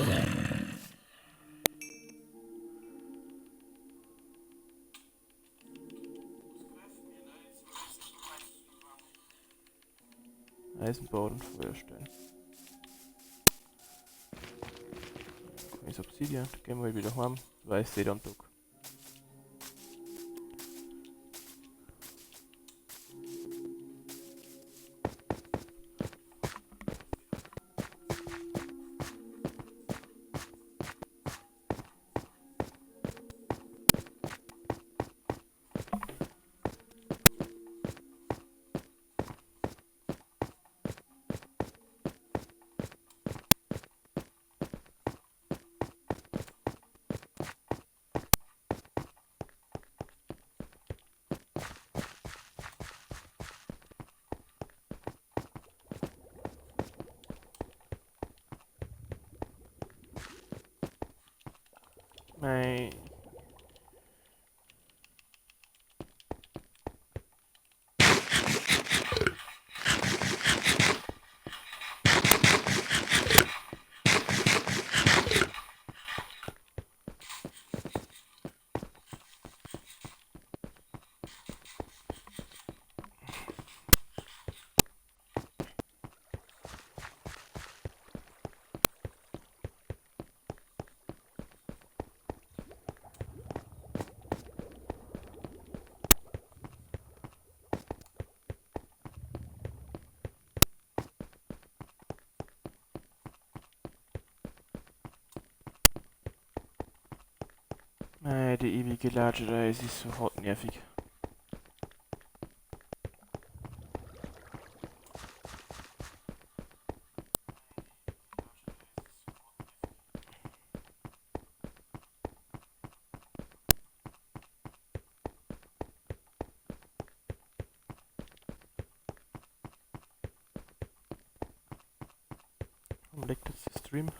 Eisenbahn und Feuerstein. Ist Obsidian, da gehen wir wieder heim. Weiß jeder am Tag. Mei. Mei, die ewige Latscherei, es ist so hart nervig. Warum leckt jetzt der Stream?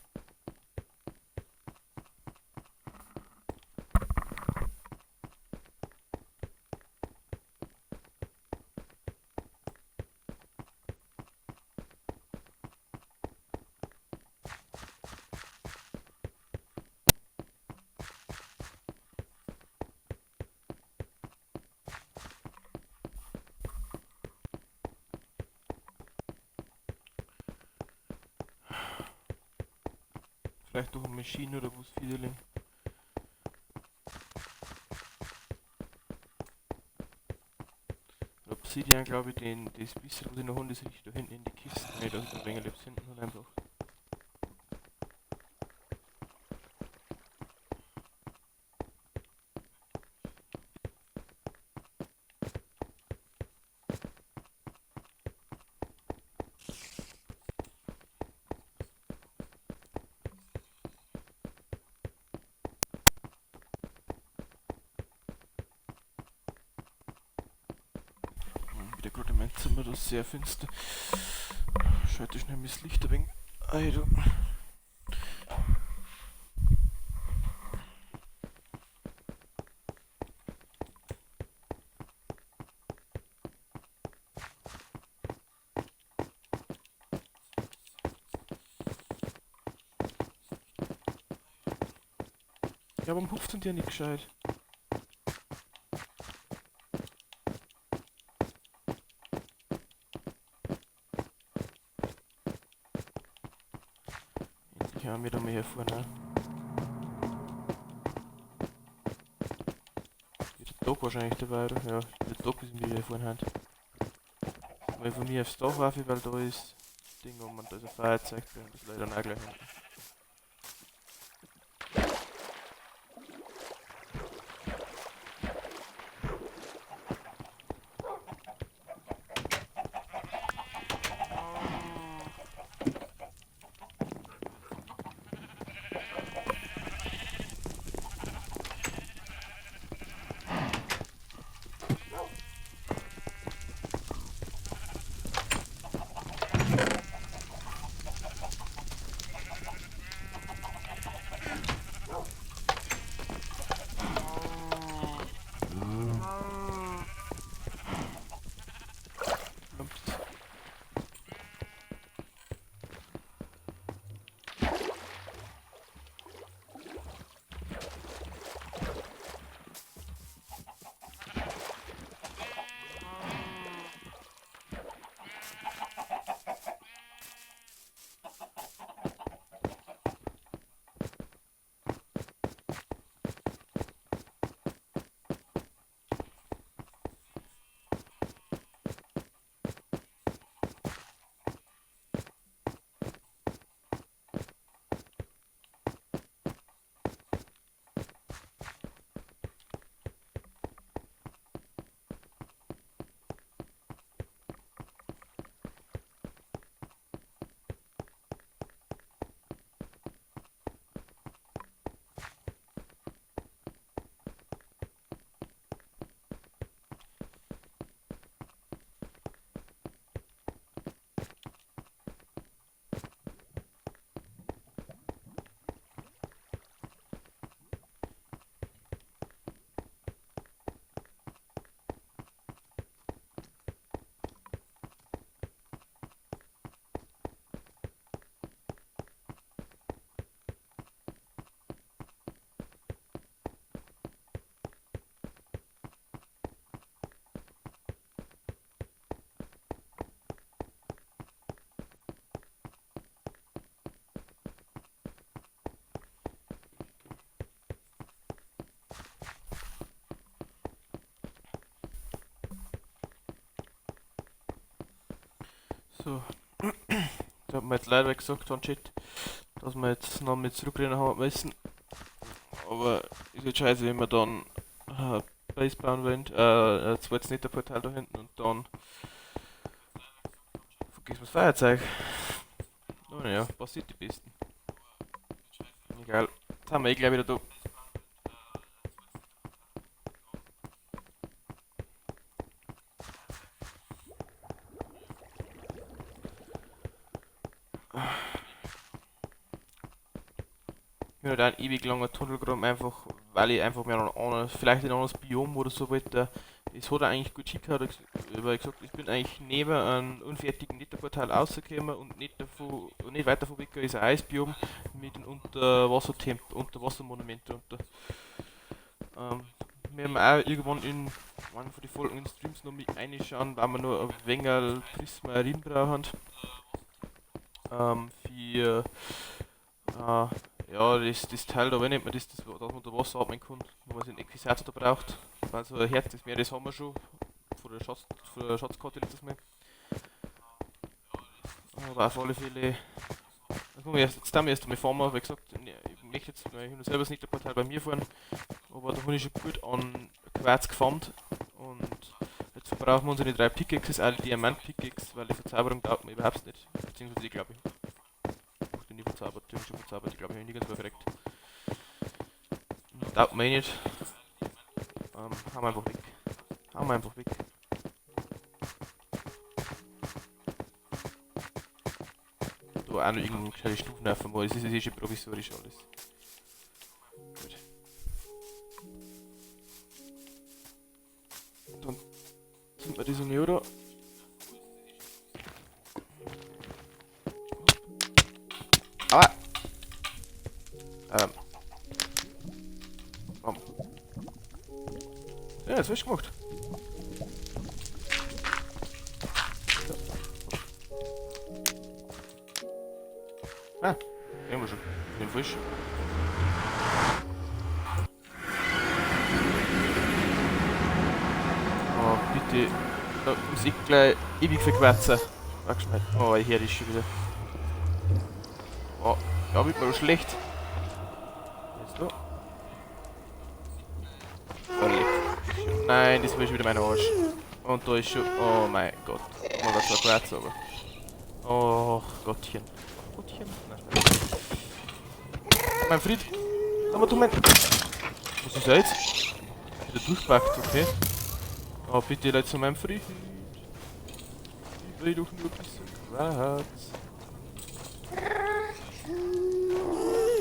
Vielleicht durch eine Maschine oder was Fiederling. Obsidian, glaube ich, den, das bisschen, was ich noch habe, das riecht da hinten in die Kiste. Ne, da ist ein wenig hinten und einfach. Wieder gerade in meinem Zimmer, das ist sehr finster. Schalte schnell das Licht ein wenig ein. Du. Ja, warum hupft denn der nicht gescheit? Endlich haben wir da mal hier vorne. Wird der Tag wahrscheinlich dabei, oder? Ja, der Tag ist mir hier vorne Hand. Mal von mir aufs Dach rauf, weil da ist Ding um und da ist ein Feuerzeug und das leider auch gleich hinten. So, da hat man jetzt leider gesagt von Chat, dass wir jetzt noch mit zurückrennen haben müssen. Aber ist jetzt scheiße, wenn wir dann Base bauen wollen, ein zweites Netherportal da hinten und dann vergessen wir das Feuerzeug. Oh naja, passiert die Besten. Egal, jetzt haben wir eh gleich wieder da. Ich bin halt auch ein ewig langer Tunnel gegraben, einfach weil ich einfach mehr noch anderes, vielleicht in ein anderes Biom oder so wollte. Es hat eigentlich gut hingehauen, weil ich gesagt, ich bin eigentlich neben einem unfertigen Netherportal rausgekommen und nicht davon, nicht weiter von weg ist ein Eisbiom mit einem Unterwassermonument drunter. Wir haben auch irgendwann in einer von den folgenden Streams noch mit reinschauen, weil wir nur ein wenig Prismarin brauchen. Für ja, das Teil da, wie nennt man das, dass man da Wasser atmen kann, wo man sich nicht Herz da braucht. Weil so ein Herz des Meeres haben wir schon Von der Schatzkarte letztes Mal. Aber auf alle Fälle. Das muss ich erst, jetzt da erst einmal fahren, weil gesagt, ich möchte jetzt, ich habe selber das nicht der Portal bei mir fahren, aber da habe ich schon gut an Quarz gefarmt und jetzt verbrauchen wir unsere 3 Pickaxes, auch die Diamant-Pickaxe, weil die Verzauberung taugt mir überhaupt nicht. Beziehungsweise ich glaube ich. Ich bin nie verzaubert, die habe ich schon verzaubert, ich glaube ich habe nirgends verreckt. Taugt mir eh nicht. Hauen wir einfach weg. Hauen wir einfach weg. Da auch noch irgendwo gescheite Stufen auf einmal. Das ist eh schon provisorisch alles. Gut. Dann sind wir das noch, oder? Aua! Komm. Ja, jetzt hab ich gemacht. So. Ah, den haben wir schon. Den frisch. Oh, bitte. Da muss ich gleich ewig verquatschen. Wachschneid. Oh, ich höre dich schon wieder. Oh, ja, wird mir schlecht. Jetzt da. Oh, leck. Nein, das war schon wieder mein Arsch. Und da ist schon. Oh mein Gott. Mal was verquatsch, aber. Oh Gottchen. Gottchen? Nein, Spaß. Mein Fried! Aber du mein. Was ist da jetzt? Wieder durchpackt, okay. Oh, bitte, Leute, zu meinem Fried. Ich will doch nur ein bisschen Quarz.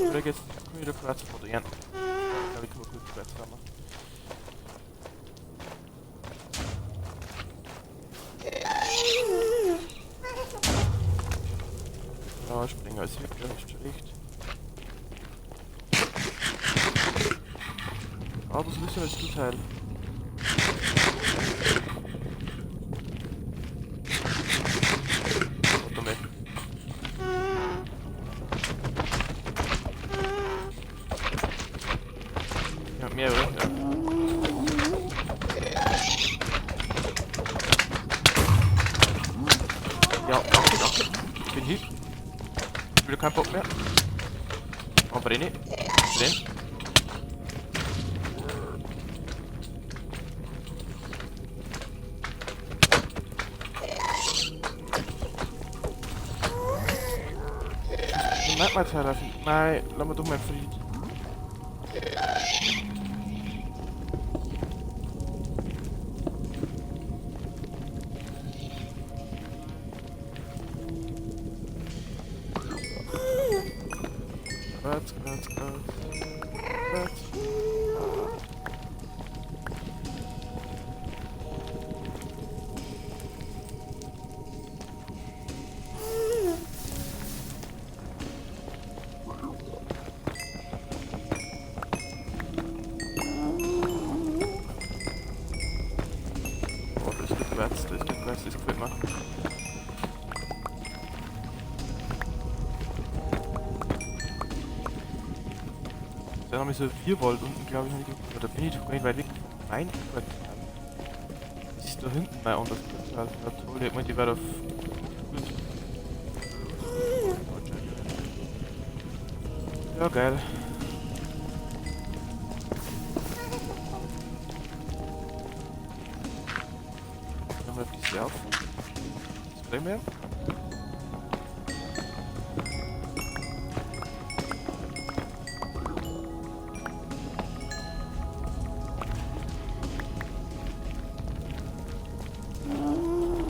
Oder geht's wieder Quarz von der Ernte? Ich glaube, ich kann mal gut Quarz farmen. Ja, Springer ist wirklich nicht schlecht. Aber was willst du jetzt du Teil? Warte mal. Ja, mehr, oder? Ja. Ja, danke, danke. Ich bin hier. Ich will keinen Bock mehr. Oh, brenne. Brenn. Nein, lass mir doch mal Fried. Quarz, Quarz, Quarz. Quarz. Oh, das ist gut Quarz, das ist gut Quarz, das gefällt mir. Dann haben wir so ein Wirrwald unten, glaube ich, noch nicht. Aber da bin ich doch gar nicht weit weg von meinem Portal. Das ist da hinten mein anderes Portal. Na toll, ich meine, die war auf. Gut. Ja, geil. Dann mal die auf. Das bringen wir.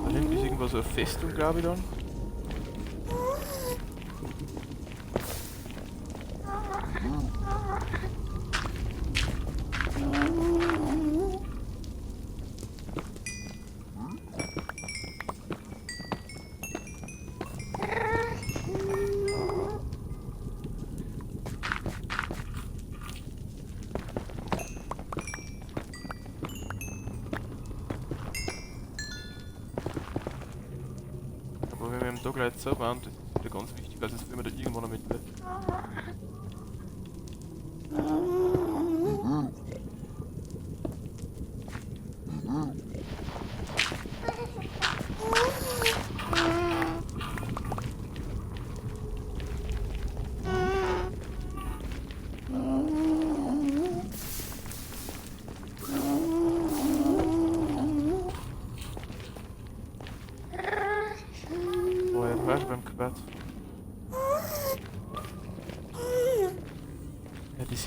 Da hinten ist irgendwas so eine Festung, glaube ich, dann. Aber wenn wir im Tag gleich zaubern, das ist wieder ganz wichtig, also das will man da irgendwann noch mit.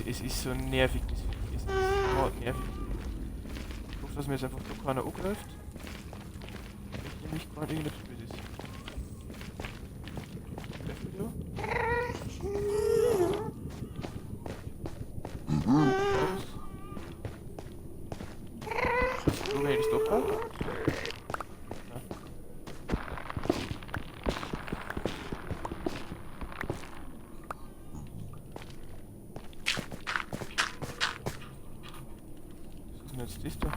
Es ist so nervig, das Viech. Es ist so nervig. Ich hoffe, dass mir jetzt einfach da keiner angreift. Ich möchte nämlich gar nicht irgendetwas Böses. Greift mich da? Was? Wo wenn ich das doch habe? Was ist denn jetzt das da?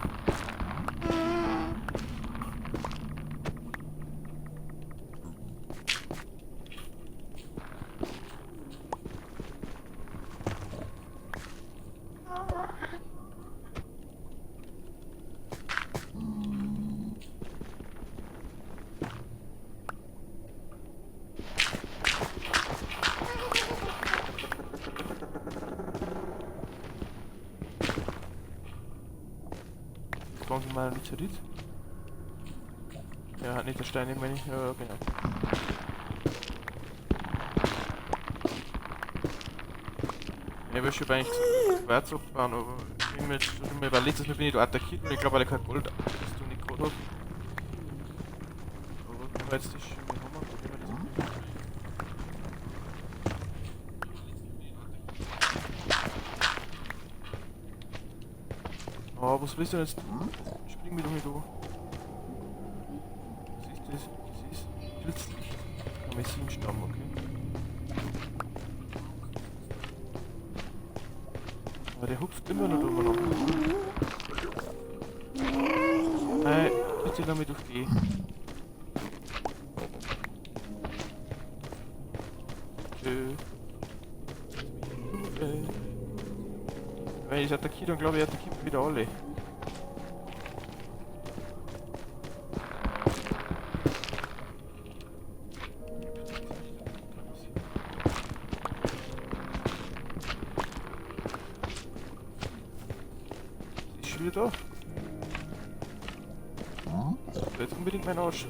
Das kommt mal nicht Meteorit. Ja, hat nicht der Stein, meine ich. Ja, genau. Ich will schon eigentlich Quarz abbauen, aber ich bin mir jetzt schon mal überlegt, dass mir bin ich da attackiert und ich glaube, weil ich kein Gold das du nicht gehabt habe. Aber wenn wir jetzt das schon mal haben, probieren wir das mal. Oh, was willst du denn jetzt? Spring mir doch nicht an. Was ist das? Das ist Pilzlicht. Karmesinstamm, okay. Aber der hupft immer noch drüber noch. Nein, bitte lass mich durchgehen. Tschö. Wenn ich attackiere, dann glaube ich, attackiert wieder alle. Ist schon wieder da. Das will jetzt unbedingt mein Arsch.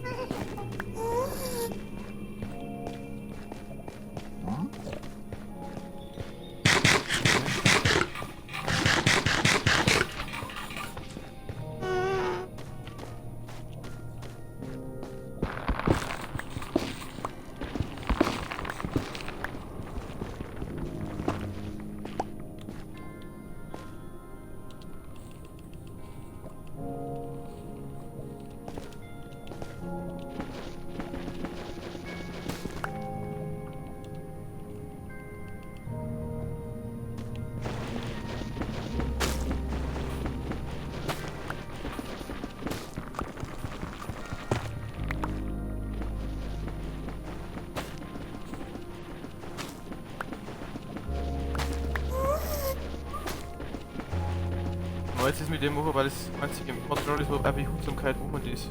Jetzt ist mit dem machen, weil das einzige Material ist, wo auch Behutsamkeit um ist.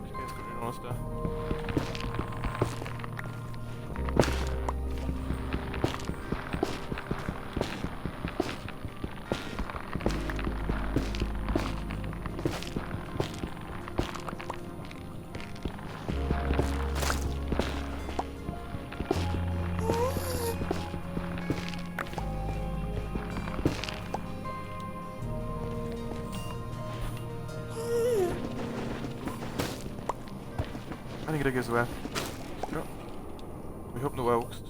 Ich kann jetzt gerade nicht anders da. Ich kriege es auch. Ja. Ich hab noch eine Axt.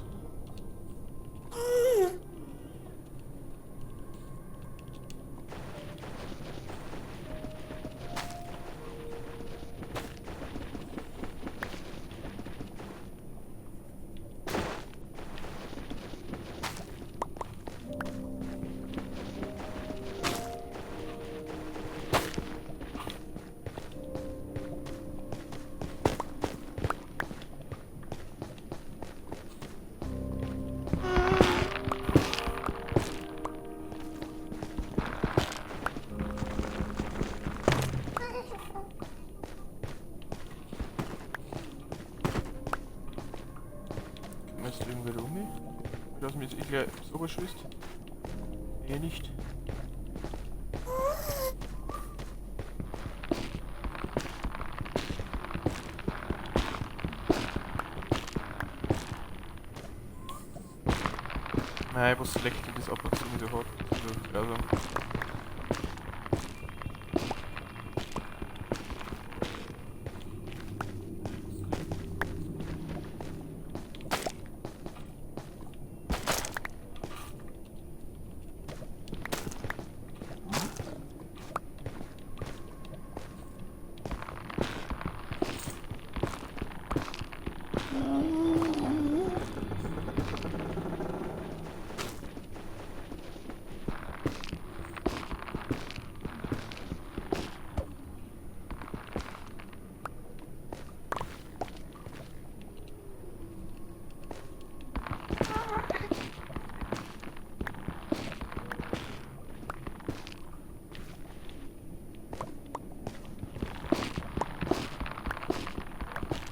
Jetzt irgendwie rum. Ich lass mich jetzt eh gleich aufs Oberschüsst. Eh nicht. Nein, was leckt das ab und zu so hat. Also.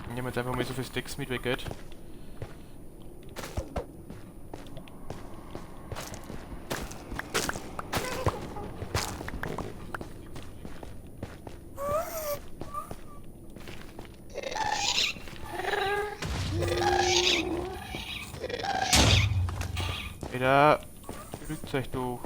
Ich nehme jetzt einfach mal so viel Sticks mit, wie geht. Alter, rückt euch doch.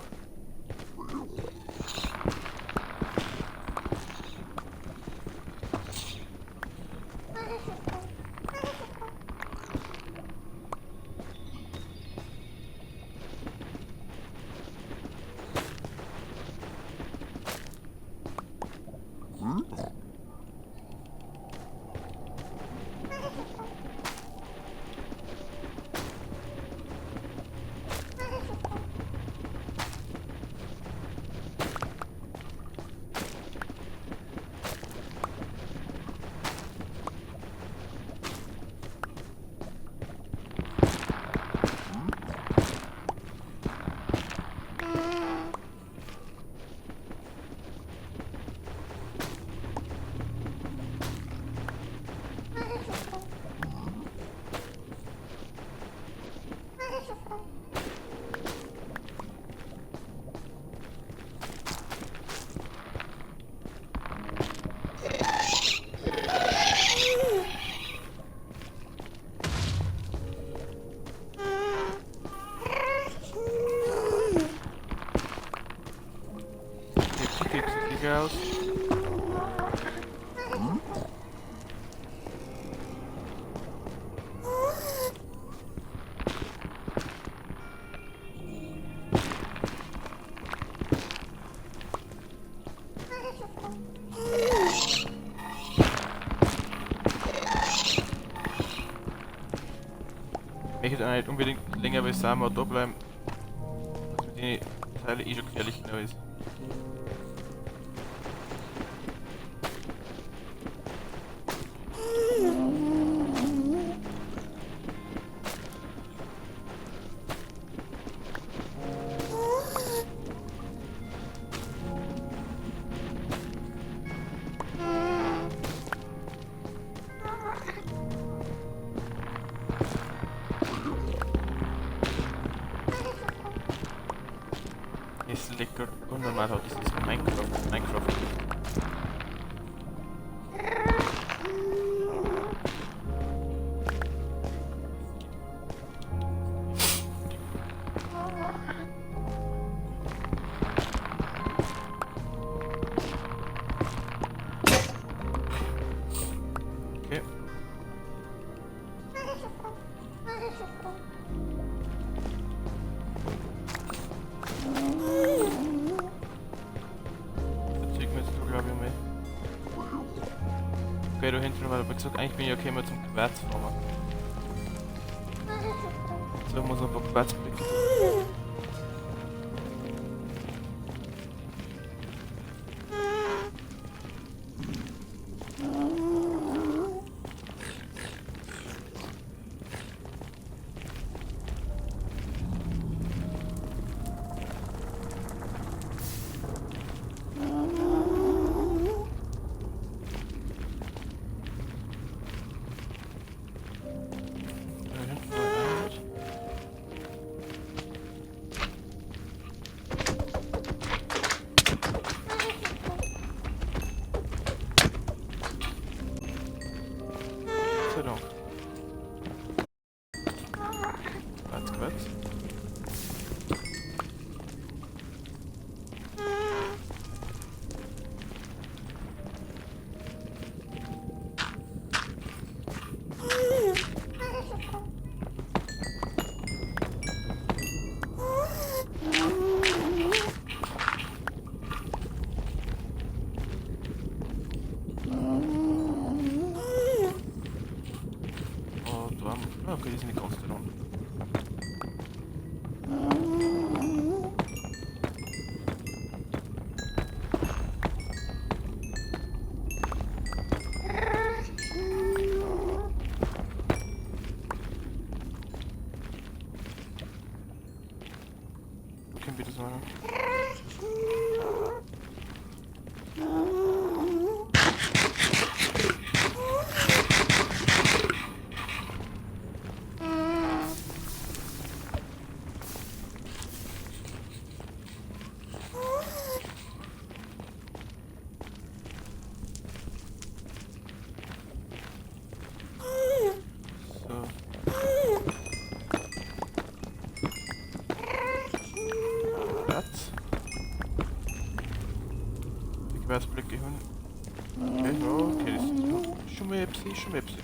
Girls. Ich möchte auch nicht unbedingt länger bei Sama da bleiben, was mit den Teile eh schon gefährlich genug ist. Es lecker unnormal hat, das ist Minecraft. Okay. Okay, du hinten, weil wie gesagt, eigentlich bin ich okay mal zum Quarz fahren. So muss ein paar Quarzblöcke. Querzblicke hin. Okay, okay, das ist schon mal etwas, schon mal etwas.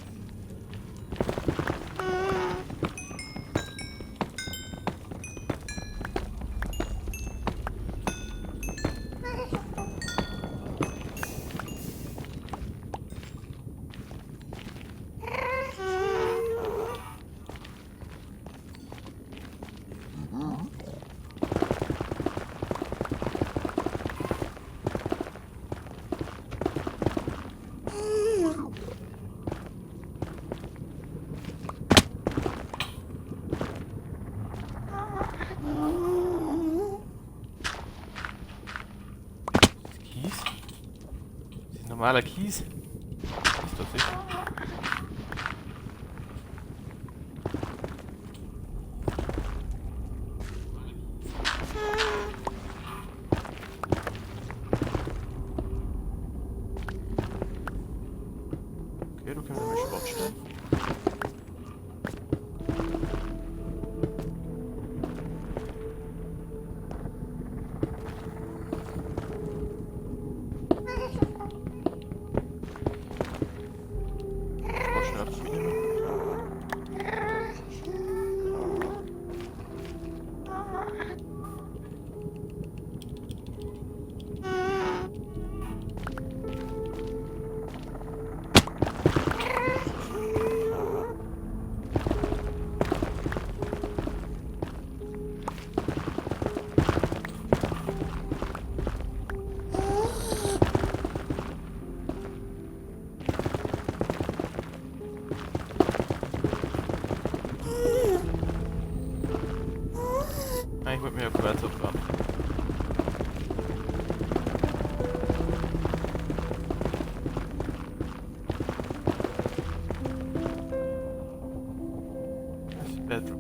Kies? Das ist normaler Kies. Ist das sicher? Okay, du kannst einmal Schrottstein. Schrottstein einfach mitnehmen. Eigentlich wollte mir ja Quarz abbauen. Das ist Bedrock.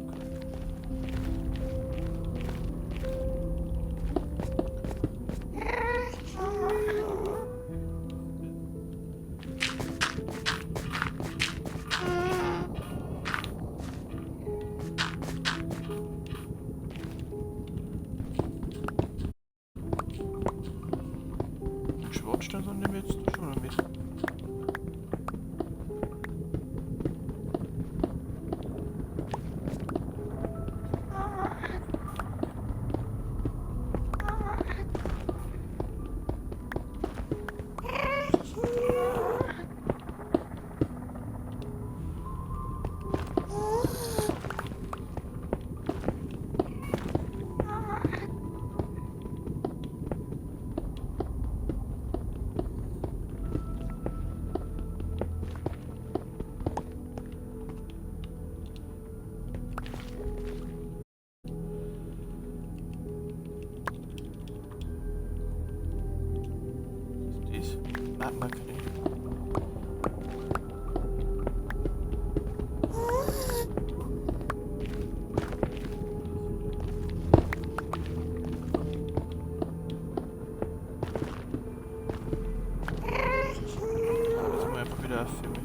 Schwarzstein nehmen wir jetzt schon noch mit. Was ist das? Ah, man kann nicht. Jetzt mal einfach wieder für mich.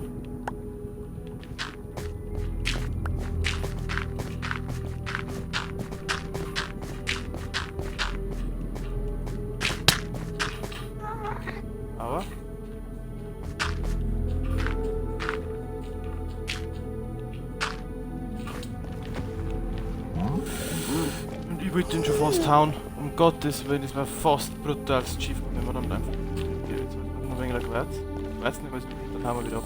Aber und ich wollte den schon fast hauen. Um Gottes Willen, das war fast brutal schief gegangen. Verdammt einfach. Okay, jetzt noch ein wenig der Quarz. Quarz nehmen wir jetzt, dann hauen wir wieder ab.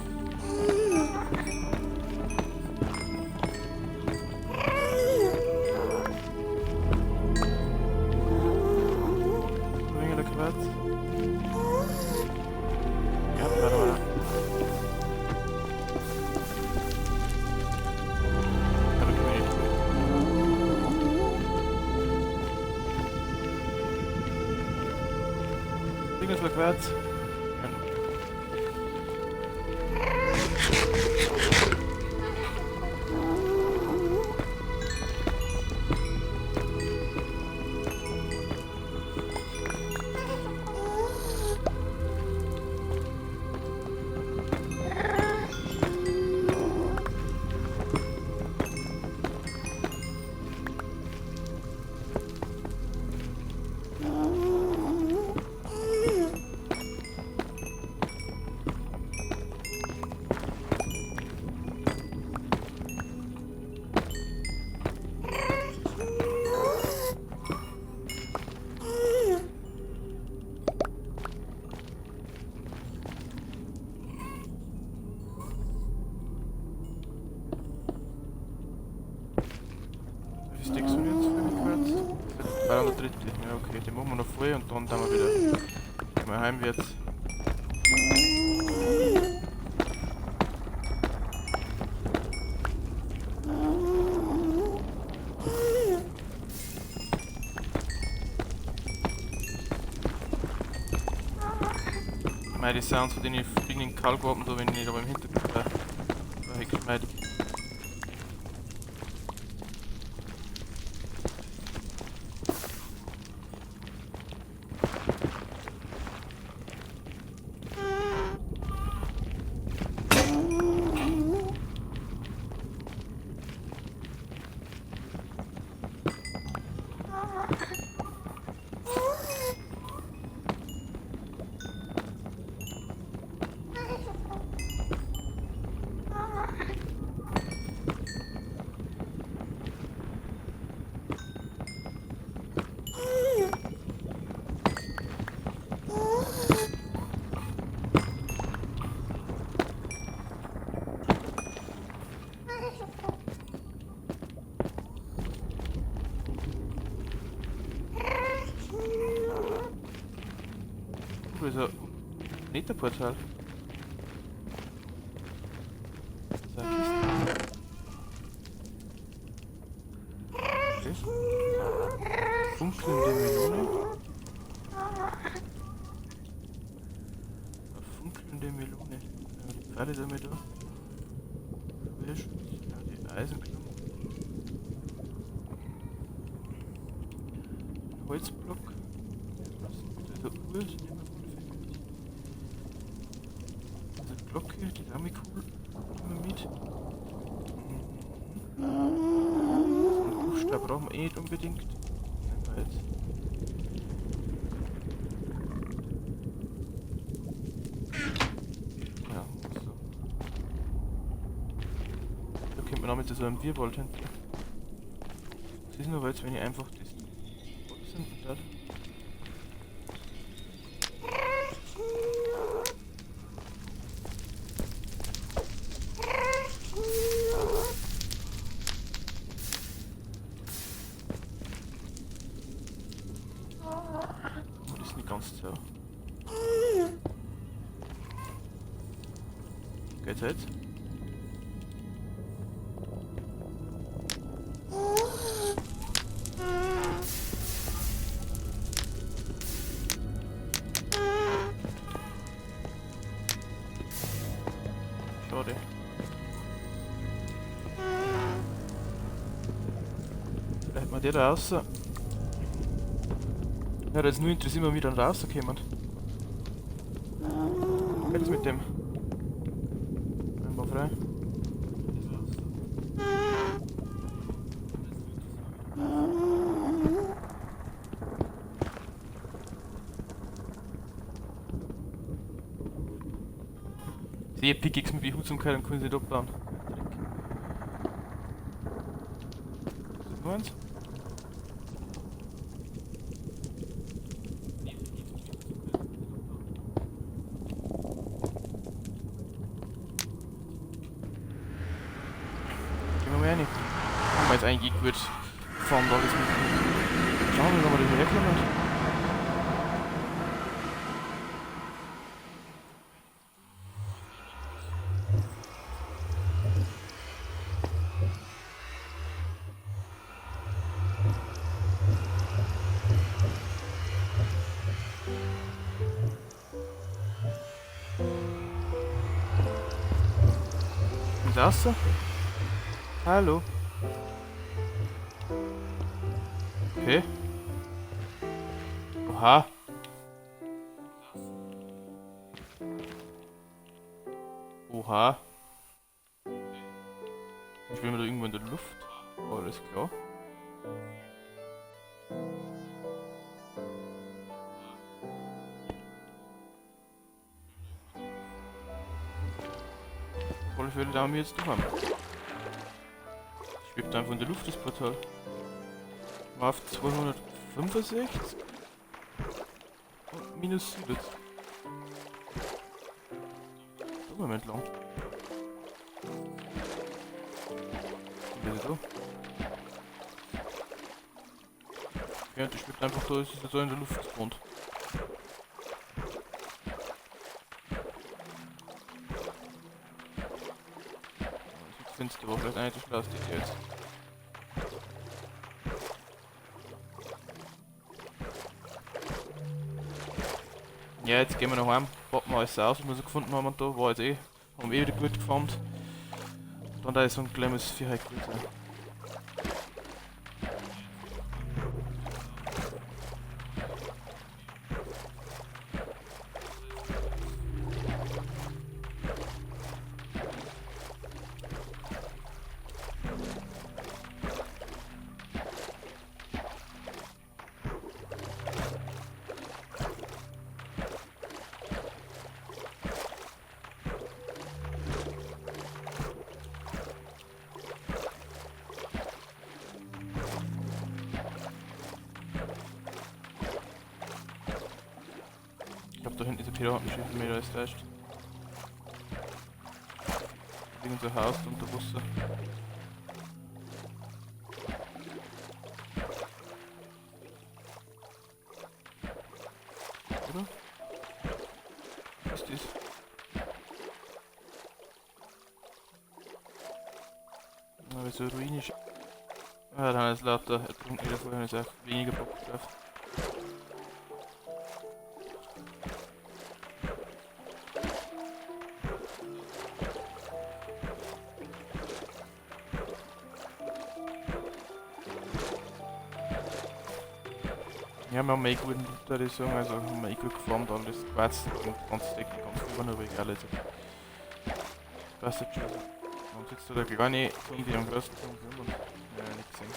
Ein wenig der Quarz. Ja, warte mal. Ja, da können wir nicht durch. Ding ist rückwärts. Ja. Okay, den machen wir noch voll und dann wir wieder mal heimwärts. Mei, die Sounds von denen fliegenden Kalkwappen da, wenn ich da beim Hintergrund war geschmeidig. Da ist ein Netherportal. Das ist eine Kiste. Okay. Funkelnde Melone. Eine funkelnde Melone. Ja, die Pfeile sind wir da. Feuerschutz. Ja, die Eisenklammer. Ein Holzblock. Das ist eine Uhr, die nehmen wir mit. Also Glocke, die ist auch mal cool. Nehmen wir mit. Mhm. So einen Buchstab brauchen wir eh nicht unbedingt. Nehmen wir jetzt. Ja, so. Da könnte man auch mit so einem Wirrwald hinten. Was ist denn aber jetzt, wenn ich einfach das anzünden darf? Oh, das ist nicht ganz so. Geht's jetzt? Schade. Vielleicht mal der da raus. Ja, das ist nur interessiert, wie dann rauskommen. Geht das mit dem? Einmal frei. Sehe Pickaxe mit Behutsamkeit und können sie nicht abbauen. Dreck. Ist das nur eins? Gehen wir mal rein. Haben wir jetzt eigentlich eh gut gefahren, da alles mit. Schauen wir mal, ob wir das herkommen. Raus? Hallo. Okay. Oha. Oha. Dann schwimmen wir da irgendwo in der Luft. Oh, alles klar. Auf alle Fälle da haben wir jetzt daheim. Schwebt einfach in der Luft, das Portal. Auf 265 und minus 7. Da Moment lang. Wieder so. Okay, und das schwebt einfach da, ist es so in der Luft gespawnt. Das Fenster war vielleicht eine der schlauesten Idee jetzt. Ja, jetzt gehen wir noch heim, packen wir alles aus, was wir so gefunden haben und da war jetzt eh, haben wir eh wieder gut gefarmt. Dann da ist so ein kleines Vieh halt gut sein. Ich glaub, da hinten ist ein Piratenschiff, wenn mir das täuscht. Irgend so ein Haus unter Wasser. Oder? Was ist das? Na, wieso ruinisch? Ah, dann ist lauter ertrunken wieder vorher, ist auch weniger Bock drauf. Ja, wir haben eh guten Loot, würde ich sagen, also haben wir eh gut gefarmt, alles Quarz und ganz dick, ganz viel war aber egal, also. Passt jetzt schon. Und jetzt da der kleine Zombie am größten Zombie und ja, nicht gesehen.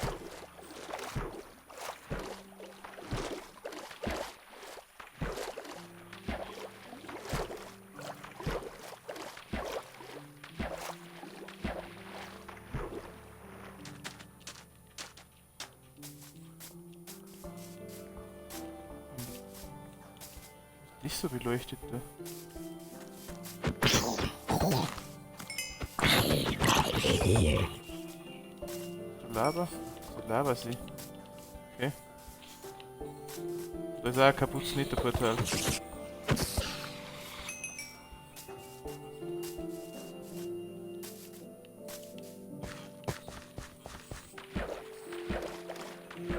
Nicht so beleuchtet da. Lava? So Lavasee. Okay. Da ist auch ein kaputtes Netherportal.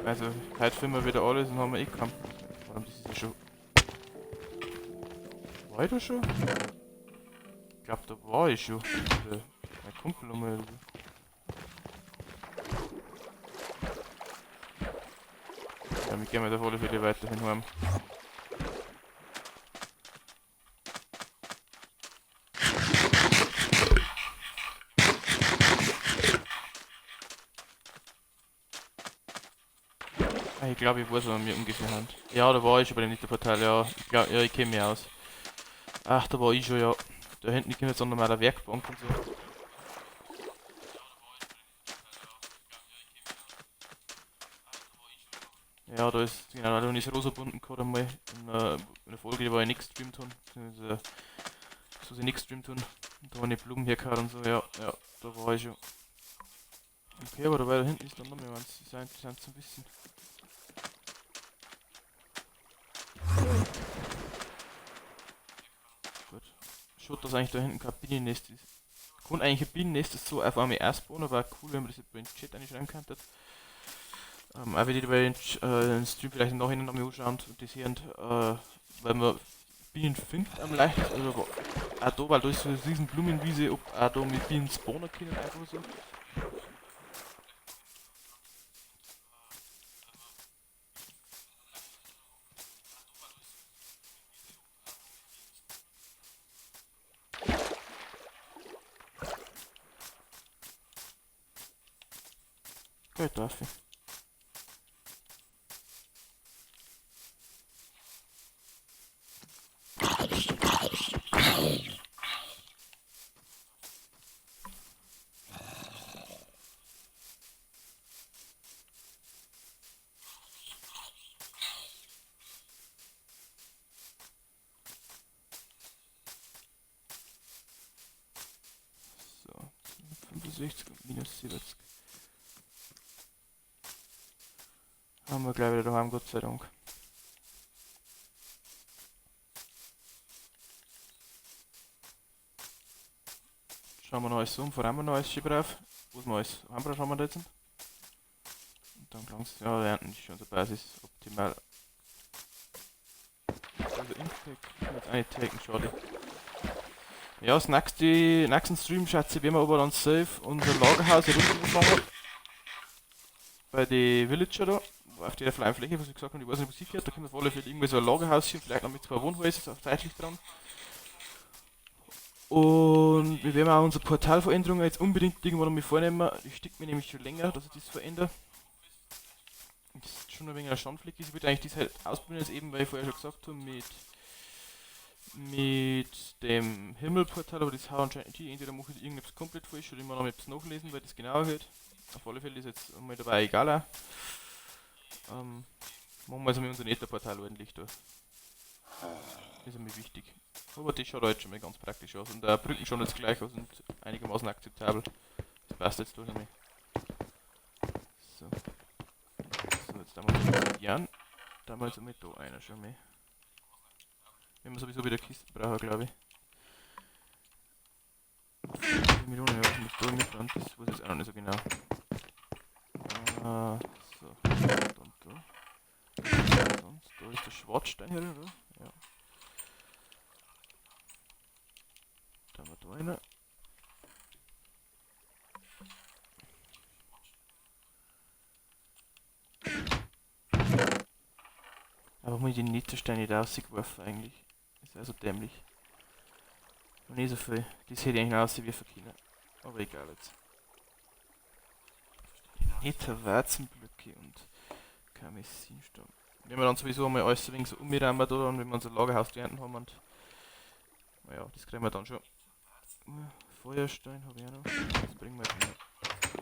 Also, heute finden wir wieder alles und haben wir eh keinen. Warum, das ist ja schon. War ich da schon? Ich glaub, da war ich schon. Oder mein Kumpel einmal oder so. Ja, wir gehen jetzt auf alle Fälle weiterhin heim. Ah, ich glaub, ich weiß, wo wir ungefähr haben. Ja, da war ich schon bei dem Netherportal, ja. Ich glaub, ja, ich kenn mich aus. Ach, da war ich schon, ja. Da hinten kommt jetzt auch nochmal der Werkbank und so. Ja, da ist, genau, da habe ich das rosa bunten gehabt einmal in der Folge, die war ich nicht gestreamt habe, beziehungsweise, so sie nicht gestreamt haben. Und da habe ich Blumen hergehauen und so, ja, ja, da war ich schon. Okay, aber da weiter hinten ist dann noch mehr eins, das ist interessant zu wissen. Gut. Schaut, dass eigentlich da hinten kein Bienennest ist. Kann eigentlich ein Bienennest so auf einmal erstbauen, aber auch cool, wenn man das jetzt in den Chat reinschreiben könnte. Auch wenn die bei den Stream vielleicht im Nachhinein nochmal anschauen und das hören, weil man Bienen findet am leichtesten, also auch da, weil da ist so eine riesen Blumenwiese, ob auch da mit Bienen spawnen können, einfach so. Geht dafür. So, 65 und minus 70. Haben wir gleich wieder daheim, Gott sei Dank. Schauen wir noch alles um, fahren wir noch alles schön brav. Was wir alles heimgebracht haben wir jetzt. Und dann klang's, ja, ernten ist schon unsere Basis optimal. Also Impact kann jetzt auch nicht taken, schade. Ja, das nächsten Stream, schätze ich, werden wir aber dann safe unser Lagerhaus herunterfahren. Bei den Villager da, auf der freien Fläche, was ich gesagt habe, ich weiß nicht, wo sie fährt, da können wir auf alle Fälle irgendwie so ein Lagerhaus hier, vielleicht noch mit 2 Wohnhäusern, auch zeitlich dran. Und wir werden auch unsere Portalveränderungen jetzt unbedingt irgendwann noch mal vornehmen. Die stickt mir nämlich schon länger, dass ich das verändere. Das ist schon ein wenig ein Schandfleck. Ich würde eigentlich das halt ausprobieren, jetzt eben, weil ich vorher schon gesagt habe, mit dem Himmelportal, aber das haut anscheinend nicht hin. Entweder mache ich irgendetwas komplett falsch oder immer noch etwas nachlesen, weil das genauer wird. Auf alle Fälle ist jetzt mal dabei egal auch. Machen wir also mit unserem Netherportal ordentlich da. Das ist mir wichtig. Aber das schaut heute schon mal ganz praktisch aus. Und die Brücken schauen jetzt gleich aus und einigermaßen akzeptabel. Das passt jetzt da schon mal. So. So, jetzt haben wir Jan. Da haben wir jetzt mit da einer schon mal. Wenn wir sowieso wieder Kisten brauchen, glaube ich. Millionen, ja, mit da mit dran, das weiß ich jetzt auch noch nicht so genau. Ah, so. Und da. Sonst, da ist der Schwarzstein hier, oder? Ja. Da haben wir da einer. Aber warum ich die Nethersteine nicht rausgeworfen eigentlich? Ist also dämlich. Und nicht so viel. Das hätte ich eigentlich noch rauswerfen können. Aber egal jetzt. Nether-Warzenblöcke und Karmesinstamm. Wenn wir dann sowieso einmal alles so wenig so umräumen da und wenn wir unser Lagerhaus geerntet haben und. Naja, das kriegen wir dann schon. Feuerstein habe ich auch noch. Das bringen wir jetzt noch.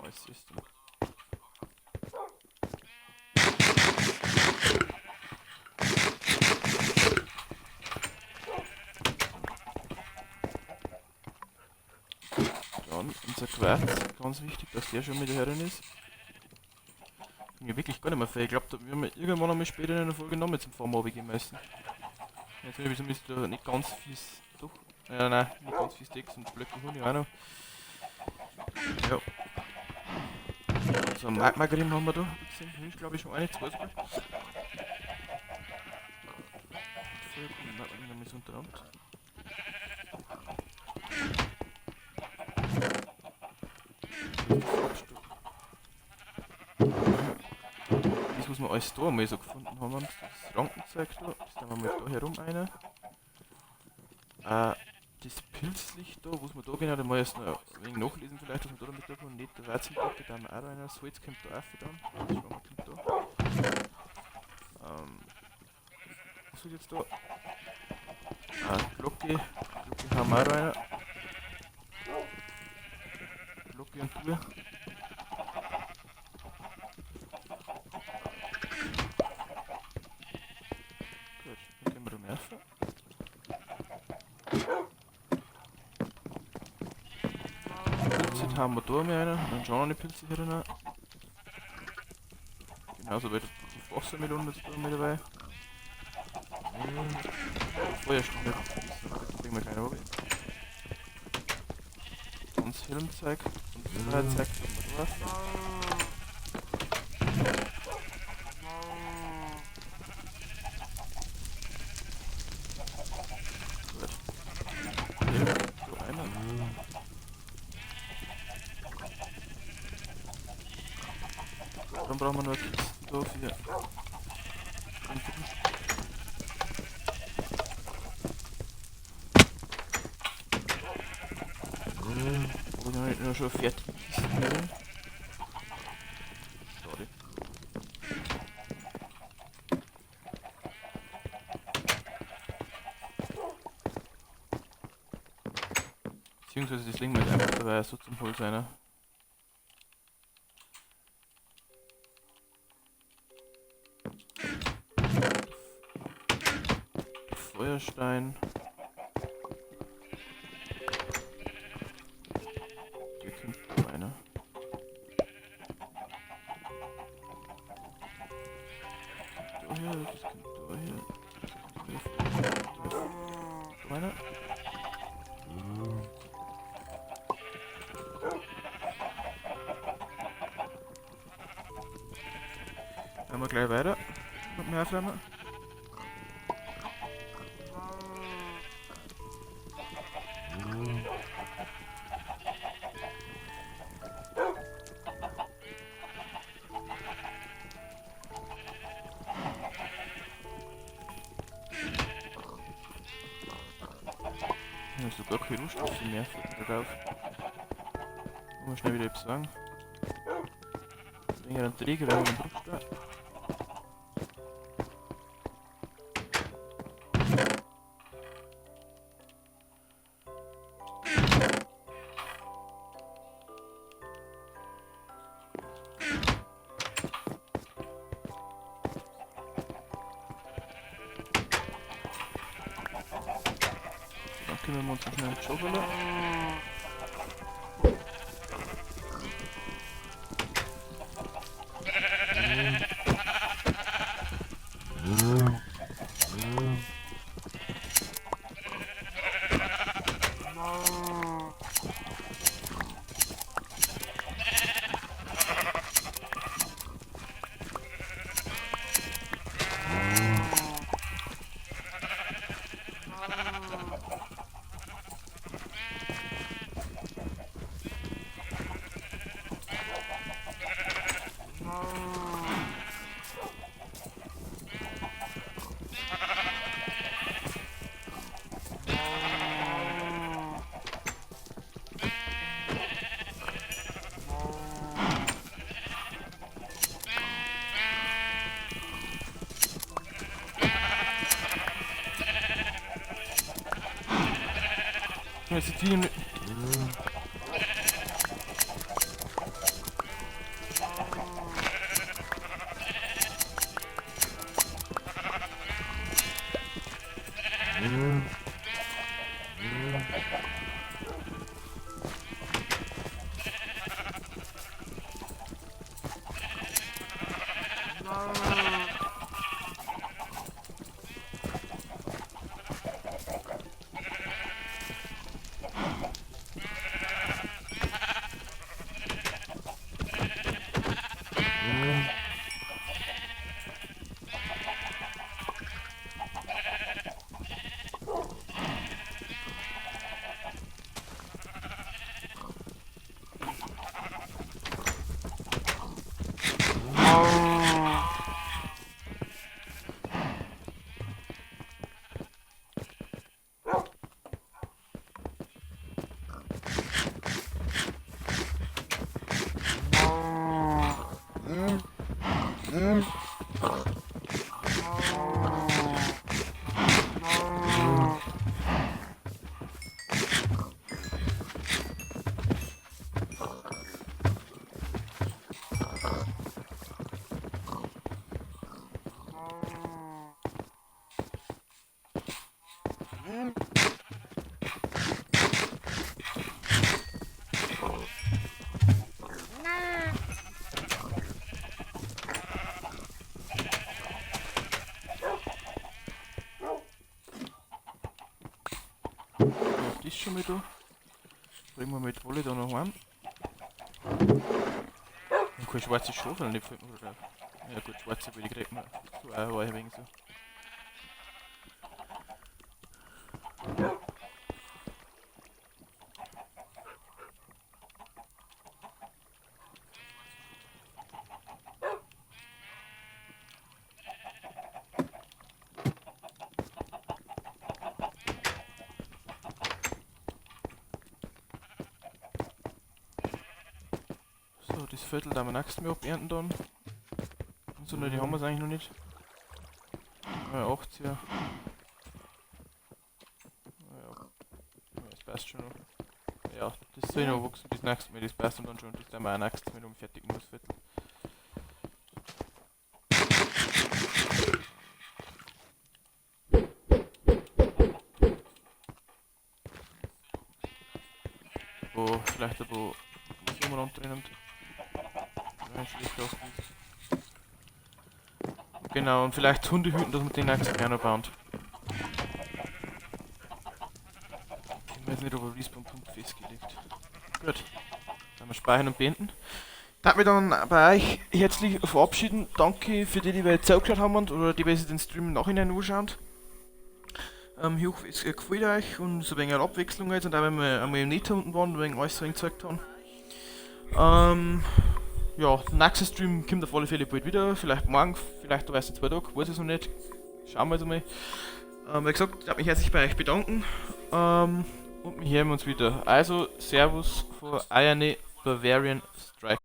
Alles ist dann. Dann unser Quarz, ganz wichtig, dass der schon mit der Herrin ist. Bin ja wirklich gar nicht mehr viel. Ich glaub, da werden wir irgendwann einmal später in einer Folge nochmal zum Farm runtergehen müssen. Jetzt bin ich zumindest da nicht ganz fies. Doch. Ja, nein, nicht ganz viel Sticks und Blöcke hole ich auch noch. Ja. So ein Magma-Grimm haben wir da. Hab ich gesehen. Hier ist, glaub ich, schon eine, zwei sogar. Vollkommen Magma-Grimm haben wir so untereinander. Das, was wir alles da mal so gefunden haben, das Rankenzeug da, das tun wir mal da herum rein. Das Pilzlicht da, was wir da genau, da mal erst noch ein wenig nachlesen vielleicht, was wir da damit tun können. Nicht der Weizenblöcke, da haben wir auch rein. Salz kommt da auch wieder an. Das Schwamm kommt da. Was ist jetzt da? Glocke. Glocke haben wir auch rein. Glocke und Tour. Gut, dann gehen wir da mal rauf. Pilze haben wir da mal einen, dann schauen wir die Pilze hier rein. Genauso wie die Wassermelone jetzt da mit dabei. Feuerstunde, das bringen wir gleich runter. Ganz Helmzeug und Feuerzeug haben wir drauf. Gut. Helm, da einer. Dann brauchen wir noch eine Kiste da für den Verlust. Wo ich noch nicht noch schon fertig Kisten drin. Schade. Beziehungsweise das legen wir jetzt einfach dabei so zum Holz einer. Feuerstein. Hier kommt noch einer. gleich weiter. Mit dem Aufräumen. Ja, ist sogar keine Rohstoffe mehr drauf. Mal schnell wieder etwas sagen. Länger Träger, wir haben einen Bruchstart. Dann kümmern wir uns noch schnell um die Schaufel. Jetzt die mit. Das schon mal da. Bringen wir mit Wolle da noch heim. Und keine schwarze Schaufel, nicht fällt mir drauf. Ja gut, schwarze Wolle kriegt man. So auch ein wenig so. So, das Viertel da wir nächstes Mal abernten dann. Und so, die haben wir es eigentlich noch nicht. Ja, 80er. Ja, das passt schon noch. Ja, das soll noch wachsen bis nächstes Mal, das passt und dann schon. Das dann wir auch nächstes Mal um fertig das Viertel. Wo vielleicht aber umeinander drinnen. Genau, und vielleicht Hunde hüten, dass man den nächsten Mal noch baut. Ich weiß nicht, ob er Respawn-Punkt festgelegt. Gut. Dann wir speichern und beenden. Darf mich dann bei euch herzlich verabschieden. Danke für die, die wir jetzt zugeschaut haben und oder die, die sich den Stream im Nachhinein anschauen. Ich hoffe, es gefällt euch und so ein wenig Abwechslung jetzt und auch wenn wir einmal im Nether unten waren, wegen alles so gezeigt haben. Ja, der nächste Stream kommt auf alle Fälle bald wieder. Vielleicht morgen, vielleicht auch erst in 2 Tagen, weiß ich noch nicht. Schauen wir jetzt einmal. Wie gesagt, ich darf mich herzlich bei euch bedanken. Und wir hören uns wieder. Also, Servus von eierne Bavarian Striker.